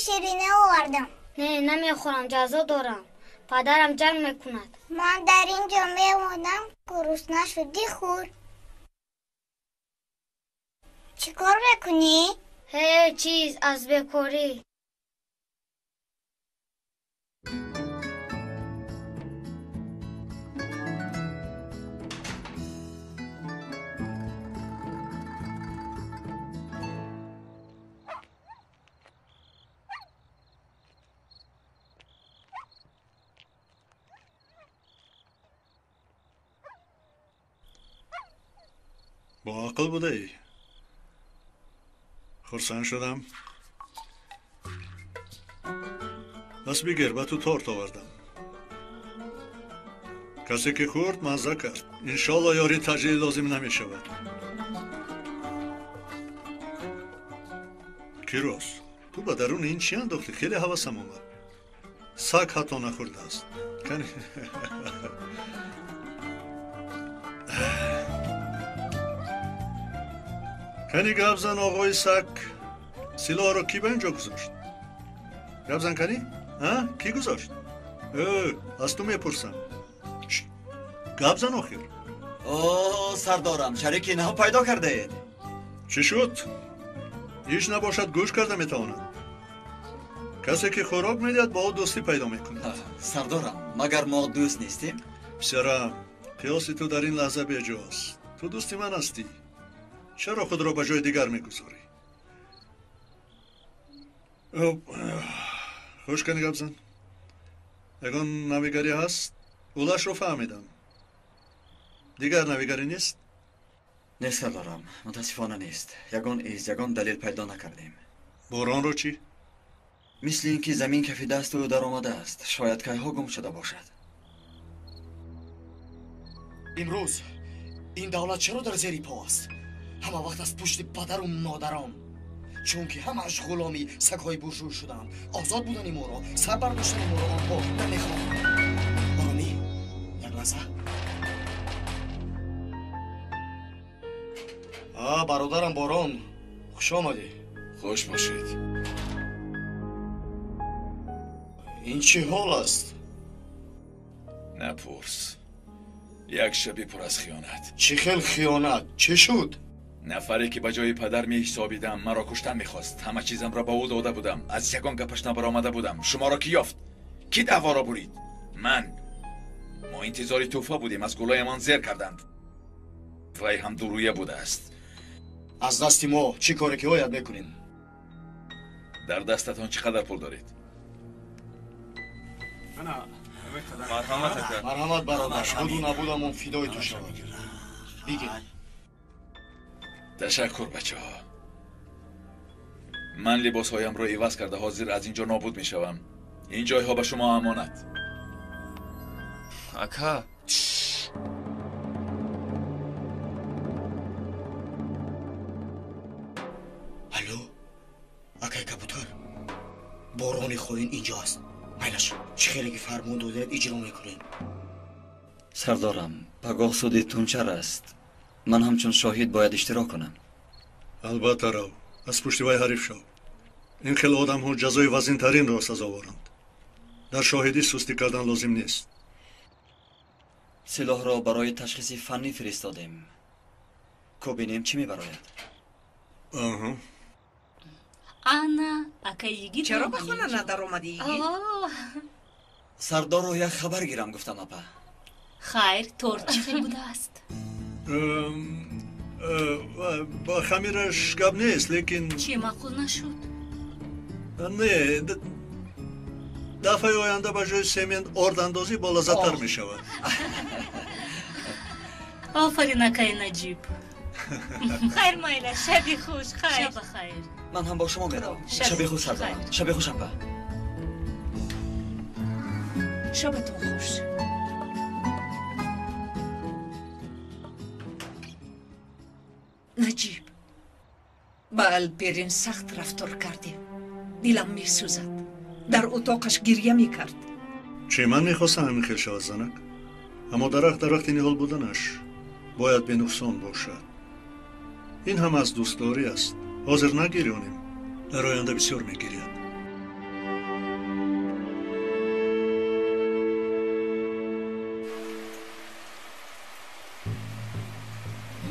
Ширинӣ овардам. Не, намехӯрам, ҷазо дорам. Падарам ҷанг мекунад. Ман дар ин ҷо мемонам, гурусна шудӣ хӯр. Чӣ кор мекунӣ? Ҳеҷ чиз, аз бекорӣ. Бо ақл будаӣ. Хурсанд шудам. Пас бигир, ба ту торт овардам. Касе ки хӯрд, мазза кард. Иншоалло ёри таҷлил лозим намешавад. Кирос, ту ба даруни ин чӣ андохтӣ? Хеле ҳавасам омад. Саг ҳатто нахӯрдааст. Кани гап зан, оғои саг. Силоҳро кӣ ба ин ҷо гузошт? Гап зан кани? Кӣ гузошт? Аз ту мепурсам. Гап зан охир. О, сардорам, шарики нав пайдо кардаед. Чӣ шуд? Ҳеҷ набошад гӯш карда метавонад. Касе ки хӯрок медиҳад, бо ӯ дӯстӣ пайдо мекунад. Сардорам, магар мо дӯст нестем? Писарам, қиёси ту дар ин лаҳза беҷост. Ту дӯсти ман ҳастӣ. Чаро худро ба ҷои дигар мегузорӣ? Хуш кани гап зан. Ягон навигарӣ ҳаст? Улашро фаҳмидам. Дигар навигарӣ нест? Нест, сардорам, мутаассифона нест. Ягон из, ягон далел пайдо накардем. Боронро чӣ? Мисли ин ки замин кафи дасту ӯ даромадааст. Шояд кайҳо гум шуда бошад. Имрӯз ин давлат чаро дар зери по аст? Ҳама вақт аз пушти падару модарон, чунки ҳамааш ғуломи сагҳои буржуй шудаанд. Озод будани моро, сар бардоштани моро онҳо намехоҳанд. Оромӣ, як лаҳза. Бародарам Борон, хуш омадӣ. Хуш бошед. Ин чӣ ҳол аст? Напурс. Як шаби пур аз хиёнат. Чӣ хел хиёнат? Чӣ шуд? Нафаре ки ба ҷои падар меҳисобидам, маро куштан мехост. Ҳама чизамро ба ӯ дода будам. Аз ягон гапаш набаромада будам. Шуморо кӣ ёфт? Кӣ даъворо бурид? Ман. Мо интизори тӯҳфа будем, аз гулоямон зер карданд. Вай ҳам дурӯя будааст. Аз дасти мо чӣ коре ки ояд мекунем? Дар дастатон чӣ қадар пул доред? Марҳамат ака. Марҳамат бародар, буду набудамон фидои ту шавад. Бигир. Ташаккур бачаҳо. Ман либосҳоямро иваз карда ҳозир аз ин ҷо нобуд мешавам. Ин ҷойҳо ба шумо амонат. Ака. Алло, акай кабутар, борони хоин инҷо аст. Майлаш, чӣ хеле ки фармон додаед иҷро мекунем. Сардорам, пагоҳ суди тунчар аст. Ман ҳамчун шоҳид бояд иштирок кунам. Албатта рав, аз пушти вай ҳариф шав. Ин хел одамҳо ҷазои вазинтаринро сазоворанд. Дар шоҳидӣ сустӣ кардан лозим нест. Силоҳро барои ташхиси фаннӣ фиристодем. Ко бинем чӣ мебарояд. Аҳа. Ана, акай йигит. Чаро ба хона надаромадӣ, йигит? Сардорро як хабар гирам, гуфтам апа. Хайр, торт чӣ хел будааст? Ба хамираш гап нест, лекин чӣ маъқул нашуд? Не, дафъаи оянда ба ҷои семент ордандозӣ болаззаттар мешавад. Офарин, акай Наҷиб. Хайр, майла, шаби хуш, хайр. Шаба хайр. Ман ҳам бо шумо меравам. Шаби хуш, сардорам. Шаби хуш, апа. Шабатон хуш. Наҷиб, ба Алперин сахт рафтор кардем. Дилам месӯзад. Дар утоқаш гирья мекард. Чӣ ман мехостам ҳамин хел шавад, занак? Аммо дарахт дарахти ниҳол буданаш бояд бенуқсон бошад. Ин ҳам аз дӯстдорӣ аст. Ҳозир нагирёнем, дар оянда бисёр мегиряд.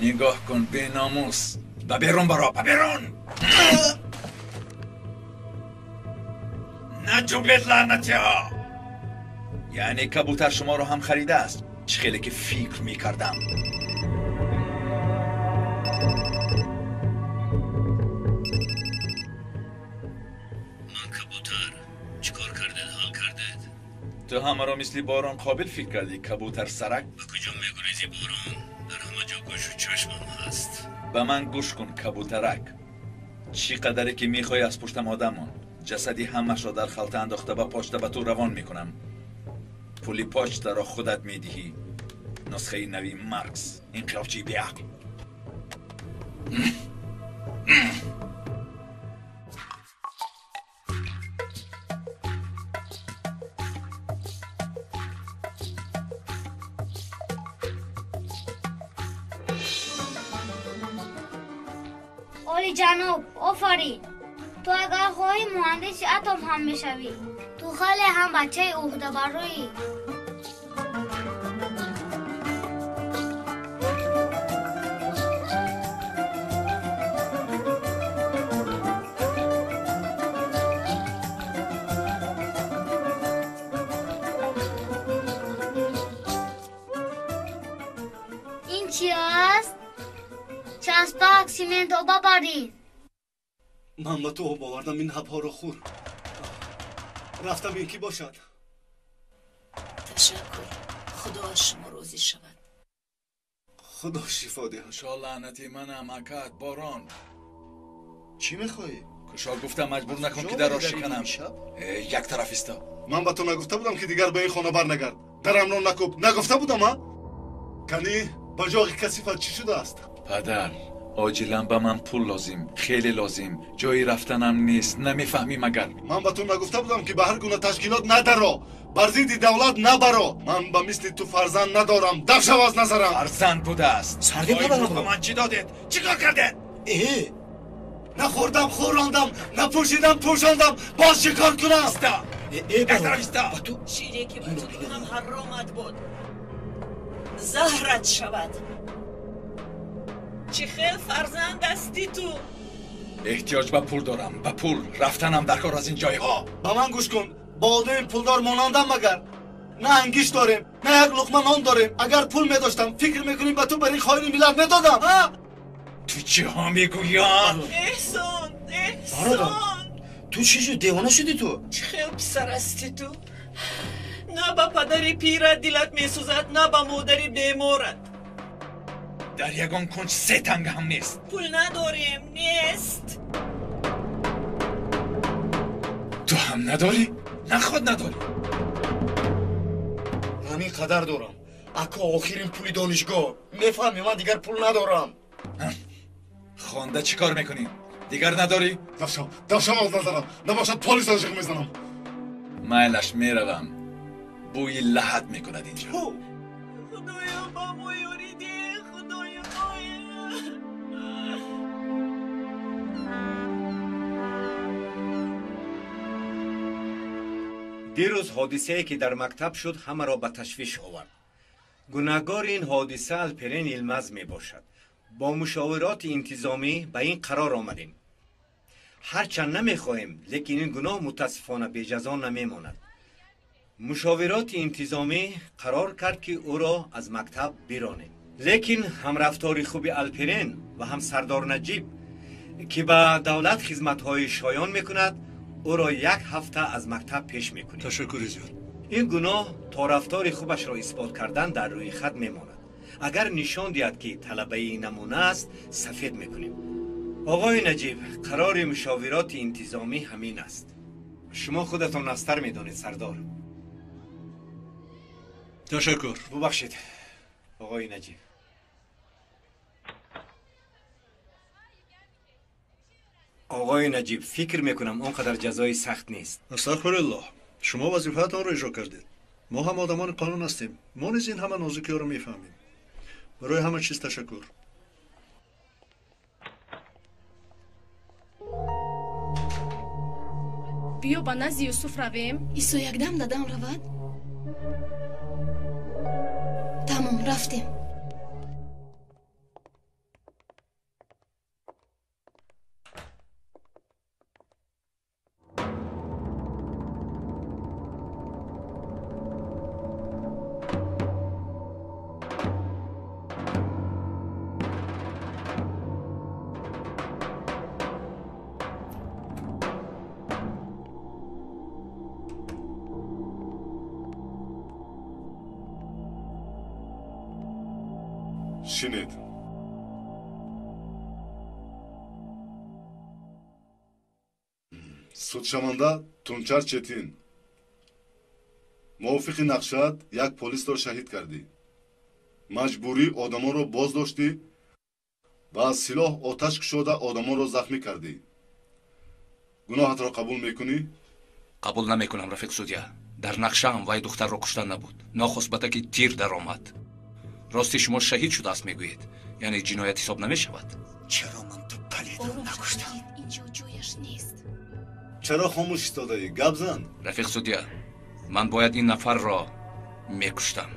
Нигоҳ кун, беномус! Ба берун баро, ба берун! Наҷубед, лаънатиҳо! Яъне кабутар шуморо ҳам харидааст. Чӣ хеле ки фикр мекардам. Ман кабутар. Чӣ кор кардед, ҳал кардед? Ту ҳамаро мисли борон қобил фикр кардӣ, кабутар сарак? Ба куҷо мегурезӣ, борон? Дар ҳама ҷо гӯшу чашмам ҳаст. Ба ман гӯш кун, кабутарак. Чӣ қадаре ки мехоҳӣ аз пуштам одам мон. Ҷасади ҳамашро дар халта андохта ба почта ба ту равон мекунам. Пули почтаро худат медиҳӣ. Нусхаи нави Маркс, инқилобчии беақл. Оли ҷаноб, офарин. Ту агар хоҳӣ муҳандиси атом ҳам мешавӣ. Ту хеле ҳам бачаи ӯҳдабарӯӣ. Ин чи аст? Часпак, симент оба барин. Ман ба ту об овардам, ин ҳабҳоро хӯр. Рафтам, ин кӣ бошад? Ташаккур. Худо аз шумо розӣ шавад. Худо шифо диҳад. Кушо лаънати манам, акат, борон. Чӣ мехоҳӣ? Кушо гуфтам, маҷбур накун ки дарро шиканам. Як тараф исто. Ман ба ту нагуфта будам, ки дигар ба ин хона барнагард. Дарамро накӯб. Нагуфта будам, а? Кани, ба ҷоғи касифат чӣ шудааст? Падар, оҷилан ба ман пул лозим, хеле лозим. Ҷои рафтанам нест, намефаҳмӣ магар? Ман ба ту нагуфта будам, ки ба ҳар гуна ташкилот надаро, бар зидди давлат набаро. Ман ба мисли ту фарзанд надорам. Даф шав аз назарам. Фарзанд будааст. Ба ман чӣ додед? Чӣ кор кардед? Э, нахӯрдам, хӯрондам, напӯшидам, пӯшондам. Боз чӣ кор кунам? Иста! Як тараф иста! Шире ки ба ту додам ҳаромат буд. Заҳрат шавад. Чӣ хел фарзанд ҳастӣ ту? Эҳтиёҷ ба пул дорам, ба пул. Рафтанам дар кор аз ин ҷойҳо. Ба ман гӯш кун. Бо одами пулдор монандам магар? На ангишт дорем, на як луқма нон дорем. Агар пул медоштам, фикр мекунӣ ба ту бар ин хоини миллат медодам, ҳа? Ту чиҳо мегӯӣ? Эҳсон, Эҳсон! Ту чӣ шуд? Девона шудӣ ту? Чӣ хел писар ҳастӣ ту? На ба падари пират дилат месӯзад, на ба модари беморат. Дар ягон кунҷ се танга ҳам нест. Пул надорем, нест. Ту ҳам надорӣ, на худ надорӣ. Ҳамин қадар дорам. Ако, охирин пули донишгоҳ. Мефаҳмӣ, ман дигар пул надорам. Хонда чӣ кор мекунӣ? Дигар надорӣ? Дафшав, дафшав аз назарам. Набошад полис ошиқ мезанам. Майлаш, меравам. Бӯи лаҳат мекунад инҷо. Худоё, ба мо ёрӣ деҳ, Худоё. Дирӯз ҳодисае ки дар мактаб шуд, ҳамаро ба ташвиш овард. Гунаҳгори ин ҳодиса Алперен Илмаз мебошад. Бо мушовироти интизомӣ ба ин қарор омадем. Ҳарчанд намехоҳем, лекин ин гуноҳ мутаассифона беҷазо намемонад. Мушовироти интизомӣ қарор кард, ки ӯро аз мактаб биронем. Лекин ҳамрафтори хуби Алперен ва ҳам Сардор Наҷиб, ки ба давлат хизматҳои шоён мекунад, ӯро як ҳафта аз мактаб пеш мекунем. Ташаккури зиёд. Ин гуноҳ то рафтори хубашро исбот кардан дар рӯи хат мемонад. Агар нишон диҳад, ки талабаи намуна аст, сафед мекунем. Оғои Наҷиб, қарори мушовироти интизомӣ ҳамин аст. Шумо худатон настар медонед, сардор. Ташаккур. Бубахшед, оғои Наҷиб. Оғои Наҷиб, фикр мекунам он қадар ҷазои сахт нест. Астағфируллоҳ, шумо вазифаатонро иҷро кардед. Мо ҳам одамони қонун ҳастем. Мо низ ин ҳама нозукиҳоро мефаҳмем. Барои ҳама чиз ташаккур. Биё ба назди Юсуф равем. Исо якдам дадам равад? Тамом, рафтем. Шинед. Судшаванда Тунчар Четин. Мувофиқи нақшаат як полисро шаҳид кардӣ. Маҷбурӣ одамонро боз доштӣ ва аз силоҳ оташ кушода одамонро захмӣ кардӣ. Гуноҳатро қабул мекунӣ? Қабул намекунам, рафиқ судья. Дар нақшаам вай духтарро куштан набуд. Нохост ба таки тир даромад. Рости шумо шаҳид шудааст мегӯед, яъне ҷиноят ҳисоб намешавад. Чаро ман ту палидро накуштам? Инҷо ҷояш нест. Чаро хомӯш истодаӣ? Гап зан. Рафиқ судья, ман бояд ин нафарро мекуштам,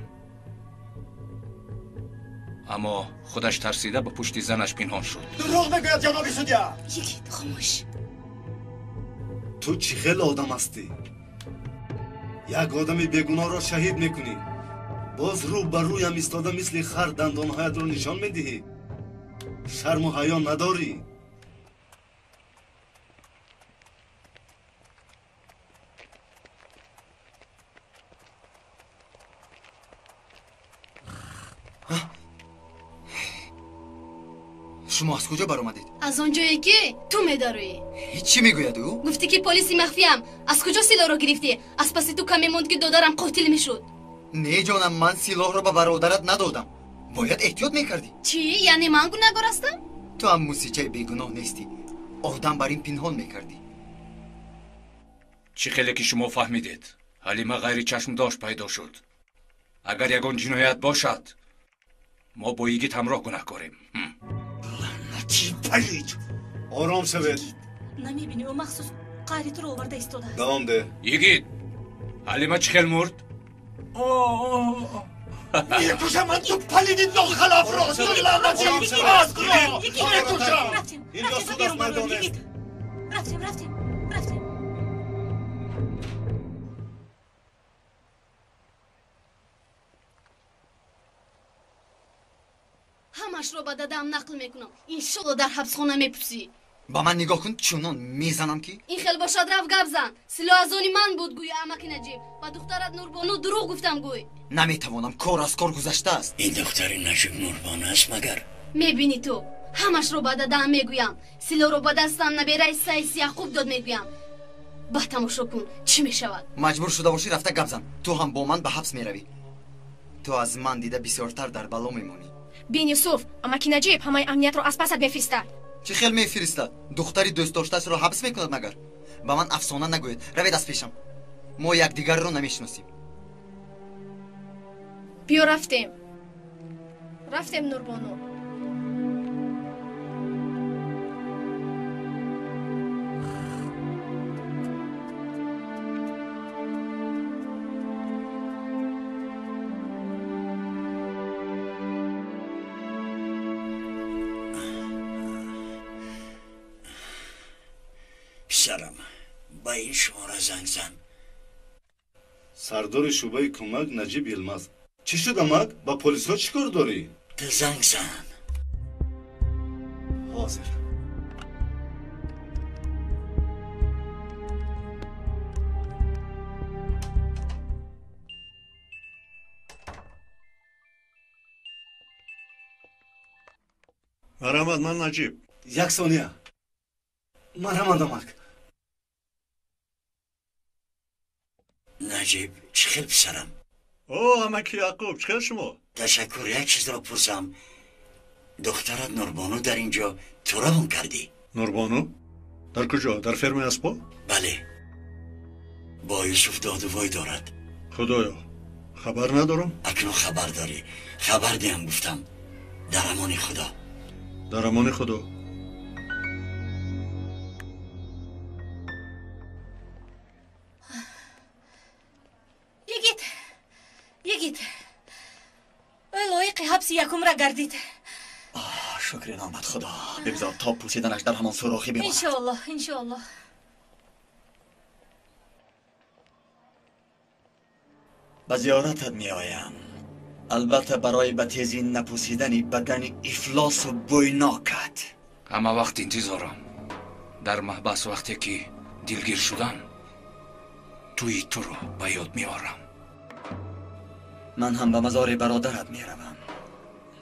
аммо худаш тарсида ба пушти занаш пинҳон шуд. Дурӯғ мегӯяд, ҷаноби судья. Йигит, хомӯш. Ту чӣ хел одам ҳастӣ? Як одами бегуноҳро шаҳид мекунӣ, боз рӯ ба рӯям истода мисли хар дандонҳоятро нишон медиҳӣ. Шарму ҳаё надорӣ. Шумо аз куҷо баромадед? Аз он ҷое ки ту медароӣ. Чӣ мегӯяд ӯ? Гуфтӣ ки полиси махфиям. Аз куҷо силоҳро гирифтӣ? Аз паси ту каме монд, ки додарам қотил мешуд. Не ҷонам, ман силоҳро ба бародарат надодам. Бояд эҳтиёт мекардӣ. Чӣ? Яъне ман гунаҳгор ҳастам? Ту ҳам мусичаи бегуноҳ нестӣ. Одам бар ин пинҳон мекардӣ. Чӣ хеле ки шумо фаҳмидед, Ҳалима ғайри чашмдошт пайдо шуд. Агар ягон ҷиноят бошад, мо бо йигит ҳамроҳ гунаҳкорем. Лаънати палид! Ором шавед. Намебинӣ, ӯ махсус қаҳри туро оварда истодааст. Давом деҳ. Йигит, Ҳалима чӣ хел мурд? Мекушам ман ту палиди нохалафро, ту лаънати асқро мекушам. Инҷо суд аст, майдон нест. Рафтем, рафтем, рафтем. Ҳамашро ба дадаам нақл мекунам. Иншолло дар ҳабсхона мепурсӣ. Ба ман нигоҳ кун, чунон мезанам ки. Ин хел бошад, рафт гап зан. Силоҳ аз они ман буд, гӯй амаки Наҷиб. Ба духтарат Нурбону дурӯғ гуфтам, гӯй. Наметавонам, кор аз кор гузаштааст. Ин духтари Наҷиб Нурбону аст магар? Мебинӣ ту, ҳамашро ба дадаам мегӯям. Силоҳро ба дастам набераи Сайс Яқуб дод, мегӯям. Ба тамошо кун, чӣ мешавад. Маҷбур шуда бошӣ, рафта гап зан. Ту ҳам бо ман ба ҳабс меравӣ. Ту аз ман дида бисёртар дар бало мемонӣ. Бин Юсуф, амаки Наҷиб ҳамаи амниятро аз пасат мефиристад. Чӣ хел мефиристад? Духтари дӯстдоштаашро ҳабс мекунад магар? Ба ман афсона нагӯед, равед аз пешам. Мо якдигарро намешиносем. Биё рафтем. Рафтем, Нурбону. Писарам, ба ин шумора занг зан. Сардори шӯъбаи кӯмак Наҷиб Йилмаз. Чӣ шуд, амак? Ба полисҳо чӣ кор дорӣ? Ту занг зан. Ҳозир. Марҳамат, ман Наҷиб. Як сония. Марҳамат, амак. Наҷиб, чӣ хел писарам? О, амаки Яқуб, чӣ хел шумо? Ташаккур, як чизро пурсам. Духтарат Нурбону дар ин ҷо ту равон кардӣ? Нурбону? Дар куҷо? Дар фермаи аспо? Бале. Бо Юсуф додувой дорад. Худоё, хабар надорам? Акнун хабар дорӣ. Хабар диҳам гуфтам. Дар амони Худо. Дар амони Худо. Йигит, йигит, ӯ лоиқи ҳабси якумра гардид. Шукри номат Худо. Бигзор то пӯсиданаш дар ҳамон сурохӣ бимонад. Иншоаллоҳ, иншоаллоҳ. Ба зиёратат меоям. Албатта барои ба тезӣ напӯсидани бадани ифлосу бӯйнокат. Ҳама вақт интизорам. Дар маҳбас вақте ки дилгир шудам, тӯи туро ба ёд меорам. Ман ҳам ба мазори бародарат меравам.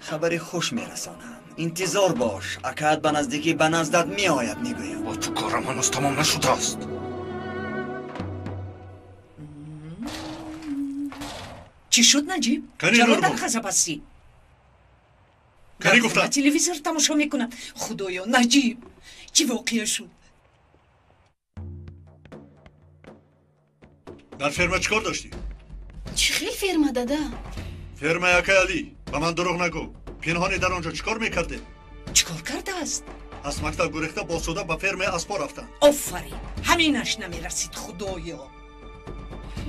Хабари хуш мерасонам. Интизор бош, акаат ба наздикӣ ба наздат меояд, мегӯям. Бо ту корам ҳанӯз тамом нашудааст. Чӣ шуд, Наҷиб? Чаро дар ғазаб ҳастӣ? Кани гуфтам? Телевизор тамошо мекунам. Худоё, Наҷиб, чӣ воқеа шуд? Дар ферма чӣ кор доштӣ? Чӣ хел ферма, дада? Фермаи акаи Алӣ. Ба ман дурӯғ нагӯ. Пинҳонӣ дар он ҷо чӣ кор мекардед? Чӣ кор кардааст? Аз мактаб гурехта бо суда ба фермаи аспо рафтанд. Офарин, ҳаминаш намерасид, худоё.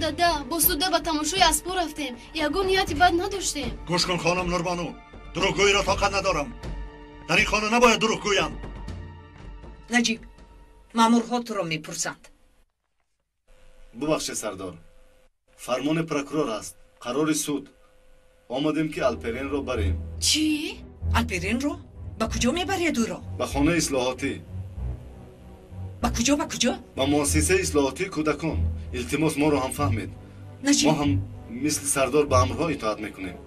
Дада, бо суда ба тамошои аспо рафтем. Ягон нияти бад надоштем. Гӯш кун, хонум Нурбону, дурӯғгӯиро тоқат надорам. Дар ин хона набояд дурӯғ гӯям. Наҷиб, маъмурҳо туро мепурсанд. Бубахшед, сардор. Фармони прокурор аст. Қарори суд. Омадем ки Алперенро барем. Чӣ? Алперенро? Ба куҷо мебаред ӯро? Ба хонаи ислоҳотӣ. Ба куҷо, ба куҷо? Ба муассисаи ислоҳотии кӯдакон. Илтимос, моро ҳам фаҳмед. Наҷиб, мо ҳам мисли сардор ба амрҳо итоат мекунем.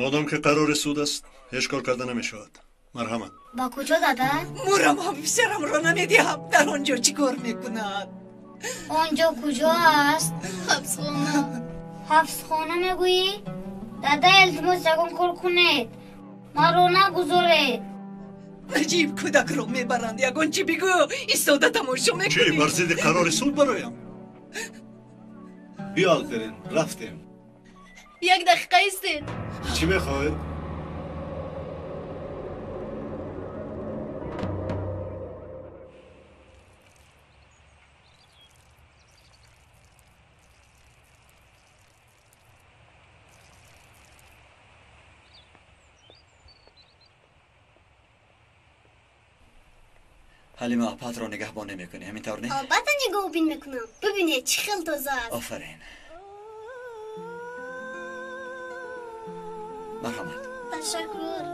Модом ки қарори суд аст, ҳеҷ кор карда намешавад. Марҳамат. Ба куҷо, дада? Мурам ҳам писарамро намедиҳам. Дар он ҷо чӣ кор мекунад? Он ҷо куҷо аст? Ҳабсхона. Ҳабсхона мегӯӣ? Дада, илтимос, ягон кор кунед. Маро нагузоред. Наҷиб, кӯдакро мебаранд. Ягон чӣ бигӯ. Истода тамошо мекунӣ. Чӣ, бар зидди қарори суд бароям? Биё, Алперен, рафтем. Як дақиқа истед. Чӣ мехоҳед? Ҳалима, апатро нигаҳбон намекунӣ, ҳамин тавр не? Албатта нигаҳбон мекунам. Бибинед, чӣ хел тоза аст. Офарин. Марҳамат. Ташаккур.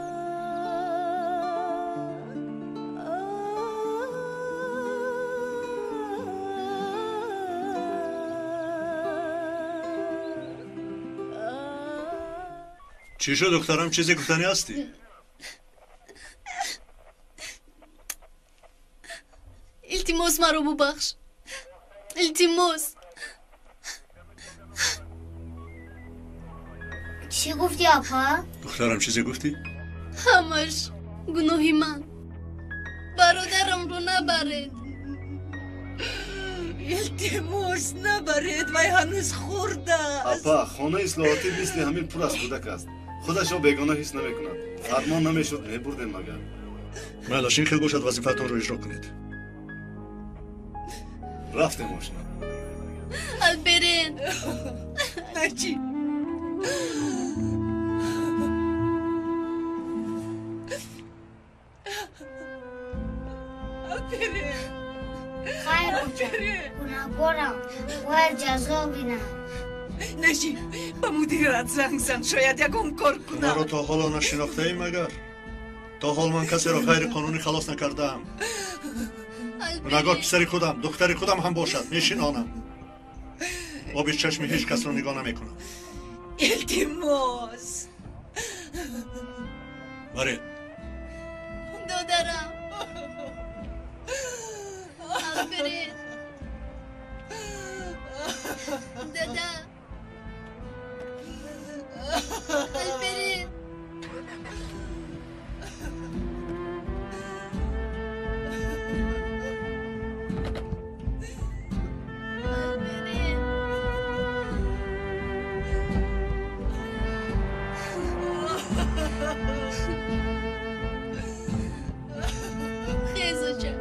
Чӣ шуд, духтарам, чизе гуфтанӣ ҳастӣ? Илтимос, маро бубахш. Илтимос. Чӣ гуфтӣ, апа? Духтарам, чизе гуфтӣ? Ҳамаш гуноҳи ман. Бародарамро набаред. Илтимос, набаред, вай ҳанӯз хурд аст. Апа, хонаи ислоҳотӣ мисли ҳамин пур аз кӯдак аст. Худашро бегона ҳис намекунад. Фармон намешуд, мебурдем магар. Майлаш, ин хел бошад, вазифаатонро иҷро кунед. Рафтем, ошно. Алперен. Наҷиб. Алперен. Хайр, оча, гунаҳкорам, бояд ҷазо бинам. Наҷиб, ба мудират занг зан, шояд ягон кор кунам. Маро то ҳоло нашинохтаӣ магар? То ҳол ман касеро ғайриқонунӣ халос накардаам. Гунаҳгор писари худам, духтари худам ҳам бошад, мешинонам. Оби чашми ҳеҷ касро нигоҳ намекунам. Илтимос. Баред. Додарам. Алперен. Дада. Алперен. Хезоча.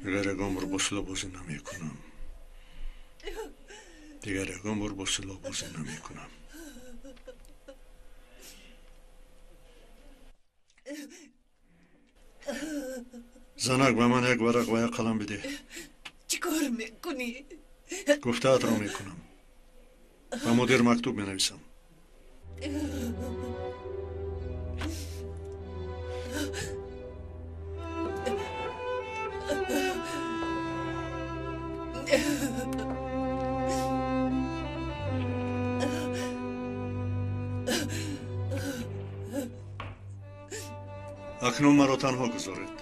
Дигар ягон бор бо силоҳ бозӣ намекунам. Дигар ягон бор бо силоҳ бозӣ намекунам. Занак, ба ман як варақ ва як қалам бидеҳ. Чӣ кор мекунӣ? Гуфтаатро мекунам. Ба мудир мактуб менависам. Акнун маро танҳо гузоред.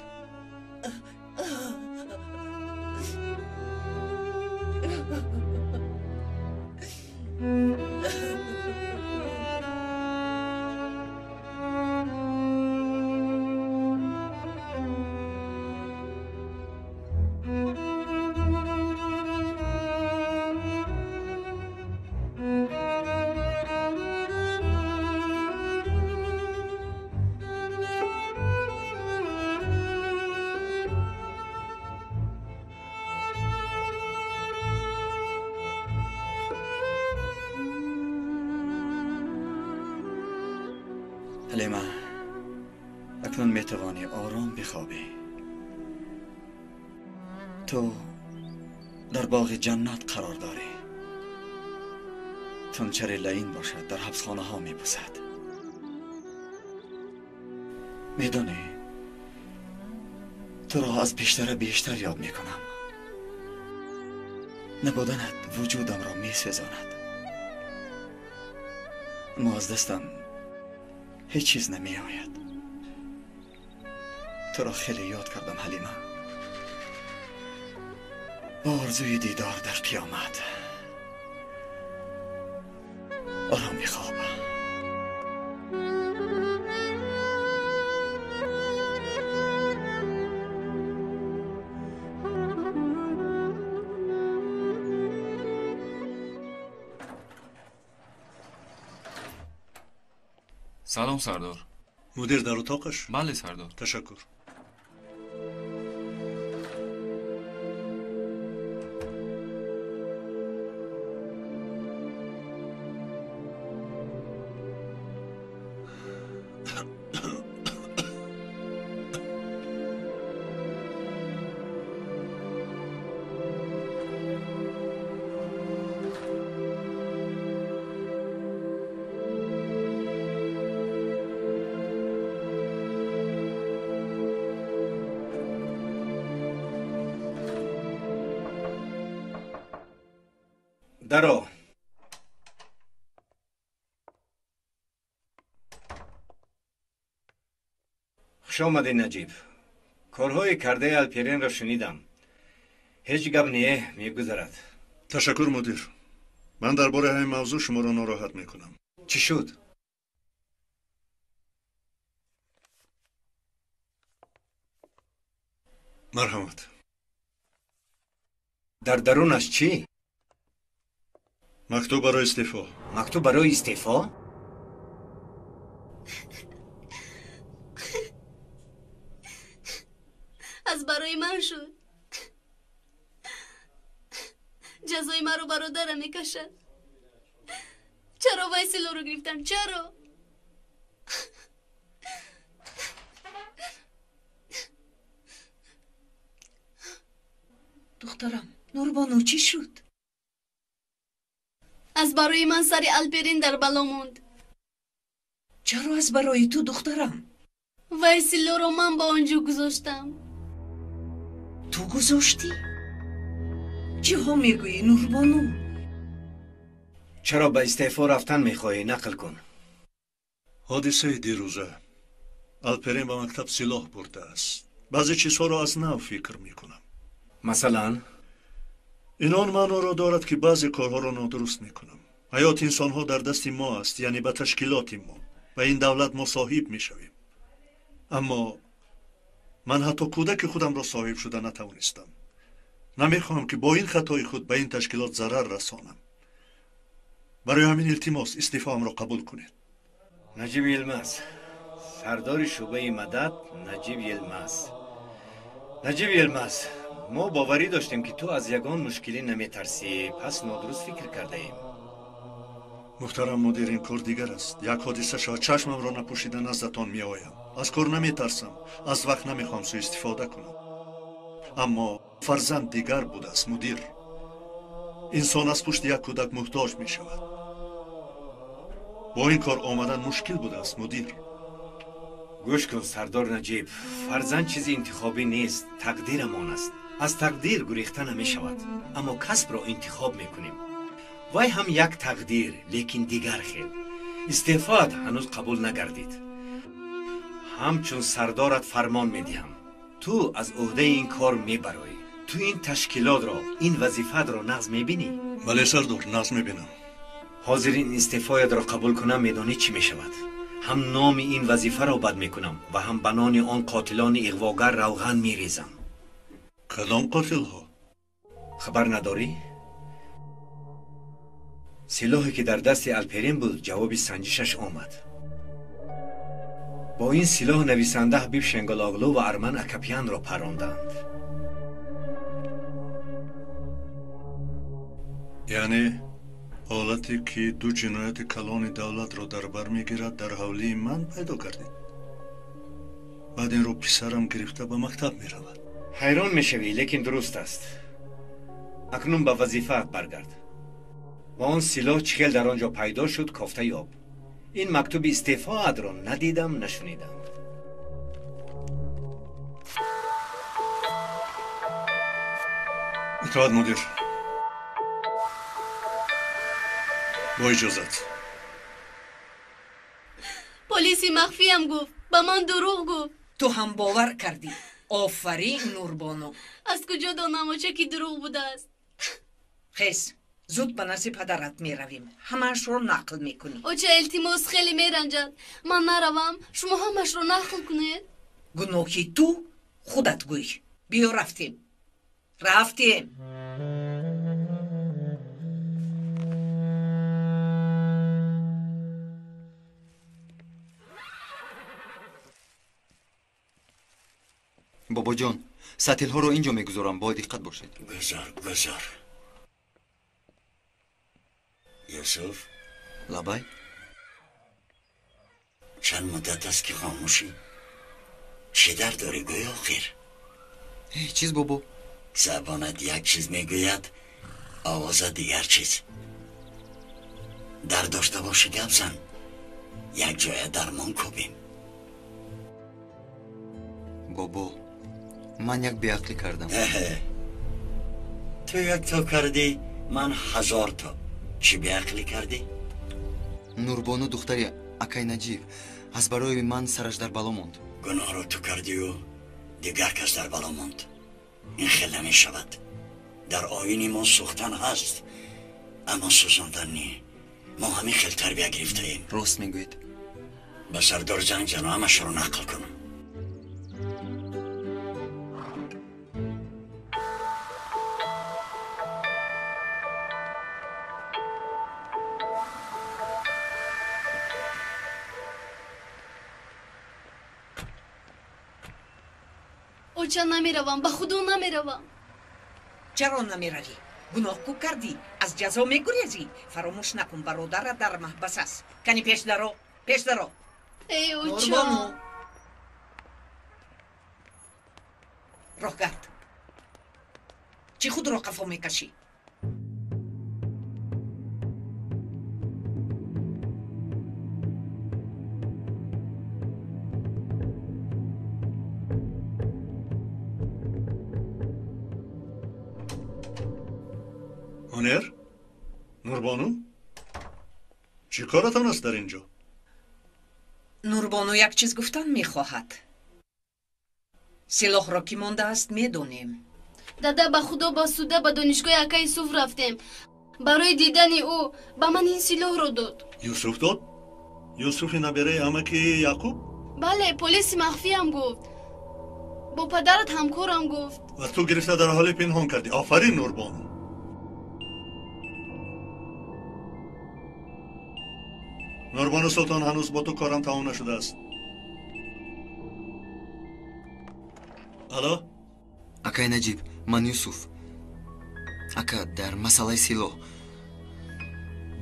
Ҳалима, акнун метавонӣ ором бихобӣ. Ту дар боғи ҷаннат қарор дорӣ. Тунчари лаин бошад, дар ҳабсхонаҳо мебусад. Медонӣ, туро аз пештара бештар ёд мекунам. Набуданат вуҷудамро месӯзонад. Аммо аз дастам ҳеҷ чиз намеояд. Туро хеле ёд кардам, Ҳалима. Бо орзуи дидор дар қиёмат. Ором бихоб. Салом, сардор. Мудир дар утоқаш? Бале, сардор. Ташаккур. Даро. Хуш омадӣ, Наҷиб. Корҳои кардаи Алперенро шунидам. Ҳеҷ гап не, мегузарад. Ташаккур, мудир. Ман дар бораи ҳамин мавзӯъ шуморо нороҳат мекунам. Чӣ шуд? Марҳамат. Дар дарунаш чӣ? Мактуб барои истеъфо. Мактуб барои истеъфо? Аз барои ман шуд. Ҷазои маро бародарам мекашад. Чаро вай силоҳро гирифтам? Чаро? Духтарам, Нурбону, чӣ шуд? Аз барои ман сари Алперин дар бало монд. Чаро аз барои ту, духтарам? Вай силоҳро ман ба он ҷо гузоштам. Ту гузоштӣ? Чиҳо мегӯӣ, Нурбону? Чаро ба истеъфо рафтан мехоҳӣ? Нақл кун. Ҳодисаи дирӯза. Алперин ба мактаб силоҳ бурдааст. Баъзе чизҳоро аз нав фикр мекунам. Масалан? Ин он маъноро дорад, ки баъзе корҳоро нодуруст мекунам. Ҳаёти инсонҳо дар дасти мо аст, яъне ба ташкилоти мо. Ба ин давлат мо соҳиб мешавем. Аммо ман ҳатто кӯдаки худамро соҳиб шуда натавонистам. Намехоҳам, ки бо ин хатои худ ба ин ташкилот зарар расонам. Барои ҳамин илтимос, истеъфоамро қабул кунед. Наҷиб Йилмаз, сардори шӯъбаи мадад. Наҷиб Йилмаз, Наҷиб Йилмаз, мо боварӣ доштем, ки ту аз ягон мушкилӣ наметарсӣ, пас нодуруст фикр кардаем. Муҳтарам мудир, ин кор дигар аст. Як ҳодиса шавад, чашмамро напӯшида наздатон меоям. Аз кор наметарсам, аз вақт намехоҳам суистифода кунам. Аммо фарзанд дигар будааст, мудир. Инсон аз пушти як кӯдак муҳтоҷ мешавад. Бо ин кор омадан мушкил будааст, мудир. Гӯш кун, сардор Наҷиб, фарзанд чизи интихобӣ нест, тақдирамон аст. Аз тақдир гурехта намешавад, аммо касбро интихоб мекунем. Вай ҳам як тақдир, лекин дигар хел. Истеъфоат ҳанӯз қабул нагардид. Ҳамчун сардорат фармон медиҳам. Ту аз ӯҳдаи ин кор мебароӣ. Ту ин ташкилотро, ин вазифаатро нағз мебинӣ? Бале, сардор, нағз мебинам. Ҳозир ин истеъфоятро қабул кунам, медонӣ чӣ мешавад? Ҳам номи ин вазифаро бад мекунам ва ҳам ба нони он қотилони иғвогар равған мерезам. Кадом қотилҳо? Хабар надорӣ? Силоҳе ки дар дасти Алперин буд, ҷавоби санҷишаш омад. Бо ин силоҳ нависанда Ҳабиб Шенголоғлу ва Арман Акапянро паронданд. Яъне ҳолате ки ду ҷинояти калони давлатро дар бар мегирад, дар ҳавлии ман пайдо кардед. Баъд инро писарам гирифта ба мактаб меравад. Ҳайрон мешавӣ, лекин дуруст аст. Акнун ба вазифаат баргард ва он силоҳ чӣ хел дар он ҷо пайдо шуд, кофта ёб. Ин мактуби истеъфоатро надидам, нашунидам. Итоат, мудир. Бо иҷозат. Полиси махфиям гуфт, ба ман дурӯғ гуфт. Ту ҳам бовар кардӣ. Офарин, Нурбону. Аз куҷо донам, оча, ки дурӯғ будааст? Хез, зуд ба назди падарат меравем, ҳамаашро нақл мекунӣ. Оча, илтимос, хеле меранҷад. Ман наравам, шумо ҳамаашро нақл кунед. Гуноҳи ту худат гӯй. Биё, рафтем, рафтем. Бобоҷон, сатилҳоро ин ҷо мегузорам, бояд диққат бошед. Гузор, гузор. Юсуф. Лабай. Чанд муддат аст ки хомӯшӣ. Чӣ дард дорӣ, гӯй охир? Ҳеҷ чиз, бобо. Забонат як чиз мегӯяд, овозат дигар чиз. Дард дошта бошӣ, гап зан, як ҷоя дармон кӯбем. Бобо, ман як беақлӣ кардам. Ту як то кардӣ, ман 1000 то. Чӣ беақлӣ кардӣ? Нурбону, духтари акай Наҷиб, аз барои ман сараш дар бало монд. Гуноҳро ту кардию дигар кас дар бало монд. Ин хел намешавад. Дар оини мо сӯхтан ҳаст, аммо сӯзондан не. Мо ҳамин хел тарбия гирифтаем. Рост мегӯед. Ба сардор занг зану, ҳамашро нақл кун. Оча, намеравам, ба худо намеравам. Чаро намеравӣ? Гуноҳ ку кардӣ, аз ҷазо мегурезӣ. Фаромӯш накун, бародарат дар маҳбас аст. Кани пеш даро, пеш даро. Эй, оча. Роҳгард, чӣ худро қафо мекашӣ? Ҳунер? Нурбону? Чӣ коратон аст дар ин ҷо? Нурбону як чиз гуфтан мехоҳад. Силоҳро ки мондааст, медонем. Дада, ба худо, ба суда ба донишгоҳи акаи Юсуф рафтем. Барои дидани ӯ ба ман ин силоҳро дод. Юсуф дод? Юсуфи набераи амаки Яъқуб? Бале, полиси махфиам гуфт. Бо падарат ҳамкорам гуфт. Ва ту гирифта дар ҳоле пинҳон кардӣ. Офарин, Нурбону. Нурбону Султон, ҳанӯз бо ту корам тамом нашудааст. Алло? Акай Наҷиб, ман Юсуф. Ака, дар масъалаи силоҳ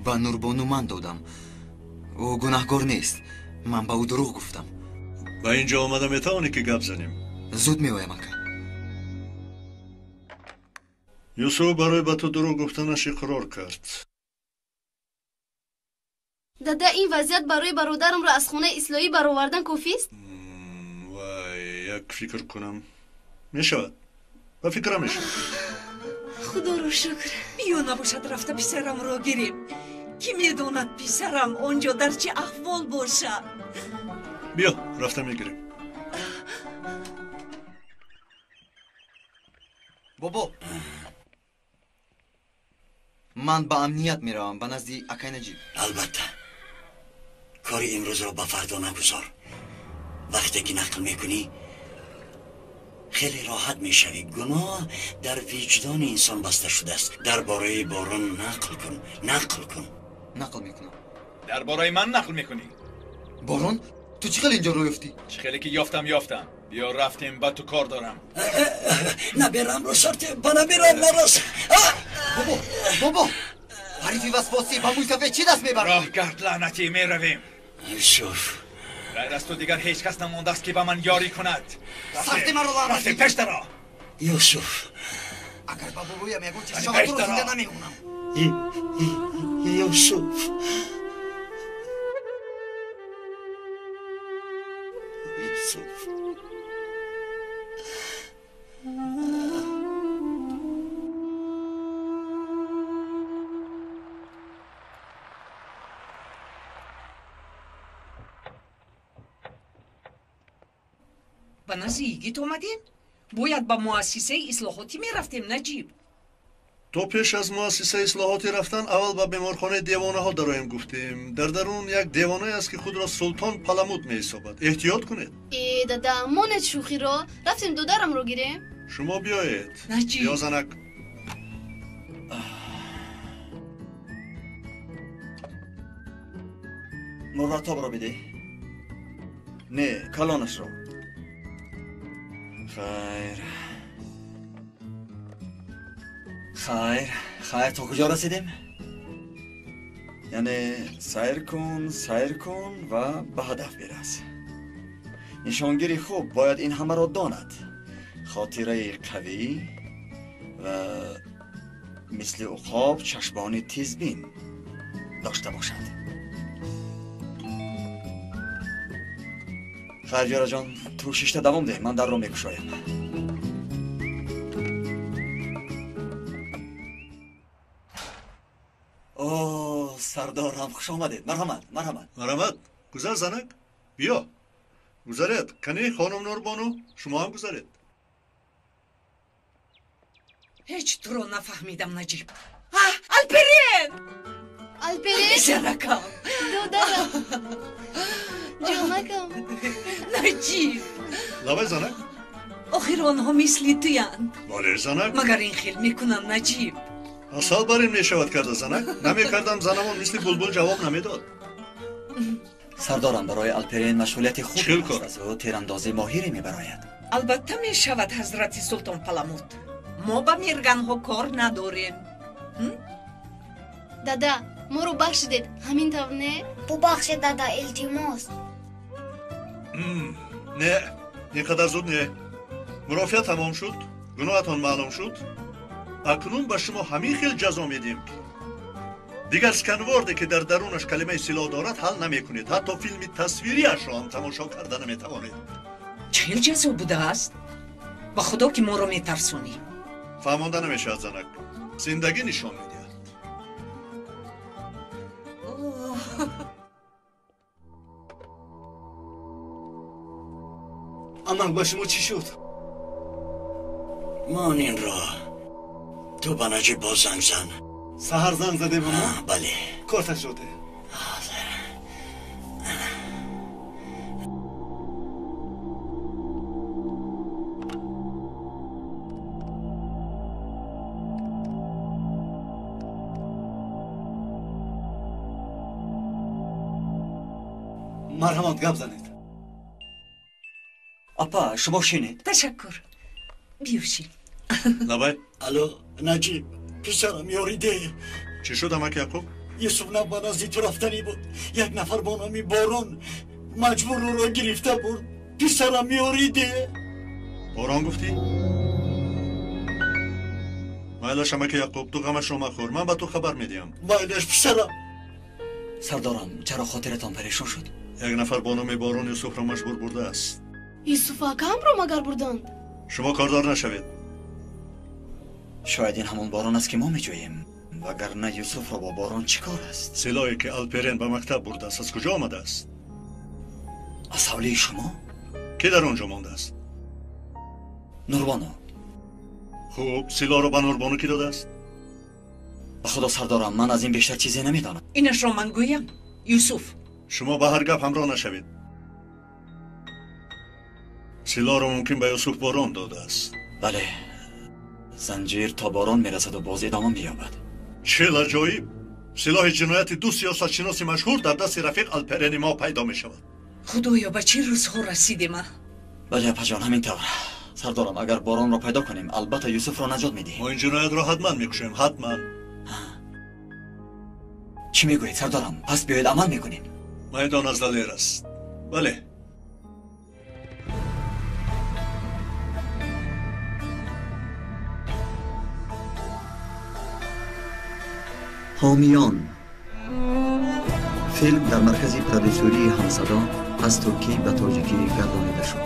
ба Нурбону ман додам. Ӯ гунаҳгор нест. Ман ба ӯ дурӯғ гуфтам. Ба ин ҷо омада метавонӣ ки гап занем? Зуд меоям, ака. Юсуф барои ба ту дурӯғ гуфтанаш иқрор кард. Дада, ин вазъият барои бародарамро аз хонаи ислоҳӣ баровардан кофист? Вай, як фикр кунам. Мешавад. Ба фикрам мешавад. Худоро шукр. Биё, набошад, рафта писарамро гирем. Ки медонад писарам он ҷо дар чӣ аҳвол бошад. Биё, рафта мегирем. Бобо, ман ба амният меравам, ба назди акай Наҷиб. Албатта. Кори имрӯзро ба фардо нагузор. Вақте ки нақл мекунӣ, хеле роҳат мешавӣ. Гуноҳ дар виҷдони инсон баста шудааст. Дар бораи борон нақл кун, нақл кун. Нақл мекунам. Дар бораи ман нақл мекунӣ? Борон, ту чӣ хел инҷо рӯ ёфтӣ? Чӣ хеле ки ёфтам, ёфтам. Биё, рафтем, ба ту кор дорам. Наберамро сарте, ба наберам нарас. Бобо, бобо, ҳарифи васвосӣ ба мӯйсафед чӣ даст мебарад? Роҳгард, лаънатӣ, меравем. Юсуф, ғайр аз ту дигар ҳеҷ кас намондааст ки ба ман ёрӣ кунад. Сарти маро, лаънатӣ! Рафтем, пеш даро. Юсуф. Агар ба бобоям ягон чиз шавад, туро зинда намемонам. Юсуф. Юсуф. Ба назди йигит омадем? Бояд ба муассисаи ислоҳотӣ мерафтем, Наҷиб. То пеш аз муассисаи ислоҳотӣ рафтан аввал ба беморхонаи девонаҳо дароем гуфтем. Дар дарун як девонае аст, ки худро Султон Паламуд меҳисобад. Эҳтиёт кунед. Э, дада, монед шӯхиро. Рафтем додарамро гирем. Шумо биёед. Наҷиб. Ё занак. Мурватобро бидеҳ. Не, калонашро. Хайр. Хайр, хайр, то куҷо расидем? Яъне сайр кун, сайр кун ва ба ҳадаф бирас. Нишонгири хуб бояд ин ҳамаро донад. Хотираи қавӣ ва мисли уқоб чашмони тезбин дошта бошад. Хайр, Ҷораҷон, ту шишта давом деҳ, ман дарро мекушоям. О, сардорам, хуш омадед. Марҳамат, марҳамат. Марҳамат, гузар занак, биё. Гузаред, кани хонум Нурбону, шумо ҳам гузаред. Ҳеҷ туро нафаҳмидам, Наҷиб. Алперен! Алперен? Занакам! Додарам! Ҷонакам! Наҷиб! Лабай занак. Охир онҳо мисли туянд. Бале занак. Магар ин хел мекунанд, Наҷиб? Асал бар ин мешавад карда занак. Намекардам, занамон мисли булбул ҷавоб намедод. Сардорам, барои Алперен машғулияти хуб аст. Аз ӯ тирандози моҳире мебарояд. Албатта мешавад, ҳазрати Султон Паламуд. Мо ба мирганҳо кор надорем. Дада, моро бахшидед, ҳамин тавр не? Бубахшед, дада, илтимос. Не, ин қадар зуд не. Мурофиа тамом шуд, гуноҳатон маълум шуд. Акнун ба шумо ҳамин хел ҷазо медиҳем, ки дигар сканворде, ки дар дарунаш калимаи силоҳ дорад, ҳал намекунед. Ҳатто филми тасвириашро ҳам тамошо карда наметавонед. Чӣ хел ҷазо будааст? Ба худо, ки моро метарсонӣ. Фаҳмонда намешавад, занак. Зиндагӣ нишон медиҳад. Амак, ба шумо чӣ шуд? Ман инро ту ба Наҷиб боз занг зан. Саҳар занг задем ама? Бале. Корташ шуде. Ҳозир. Марҳамат, гап занед. Апа, шумо шинед. Ташаккур. Биё шин. Лабай. Алло, Наҷиб, писарам ёриде. Чӣ шуд, амак Яқуб? Юсуф на ба назди ту рафтанӣ буд. Як нафар бо номи Борон маҷбур ӯро гирифта бурд. Писарам ёриде. Борон гуфтӣ? Майлаш, амаки Яқуб, ту ғамашро махӯр. Ман ба ту хабар медиҳам. Майлаш, писарам. Сардорам, чаро хотиратон парешон шуд? Як нафар бо номи Борон Юсуфро маҷбур бурдааст. Юсуф акамро магар бурданд? Шумо кордор нашавед. Шояд ин ҳамон борон аст, ки мо меҷӯем. Вагарна Юсуфро бо борон чӣ кор аст? Силоҳе, ки Алперен ба мактаб бурдааст, аз куҷо омадааст? Аз ҳавлии шумо? Ки дар он ҷо мондааст? Нурбону. Хуб, силоҳро ба Нурбону кӣ додааст? Ба худо, сардорам, ман аз ин бештар чизе намедонам. Инашро ман гӯям, Юсуф. Шумо ба ҳар гап ҳамроҳ нашавед. Силоҳро мумкин ба Юсуф Борон додааст. Бале, занҷир то борон мерасаду боз идома меёбад. Чел аҷоиб! Силоҳи ҷинояти ду сиёсатшиноси машҳур дар дасти рафиқ Алперени мо пайдо мешавад. Худоё, ба чӣ рӯзҳо расидем, а? Бале, апаҷон, ҳамин тавр. Сардорам, агар боронро пайдо кунем, албатта Юсуфро наҷот медиҳем. Мо ин ҷиноятро ҳатман мекушем, ҳатман. Чӣ мегӯед, сардорам? Пас биёед амал мекунем. Майдон аз далер аст. Бале. Ҳомиён. Филм дар маркази продюсерии Ҳамсадо аз туркӣ ба тоҷикӣ гардонида шуд.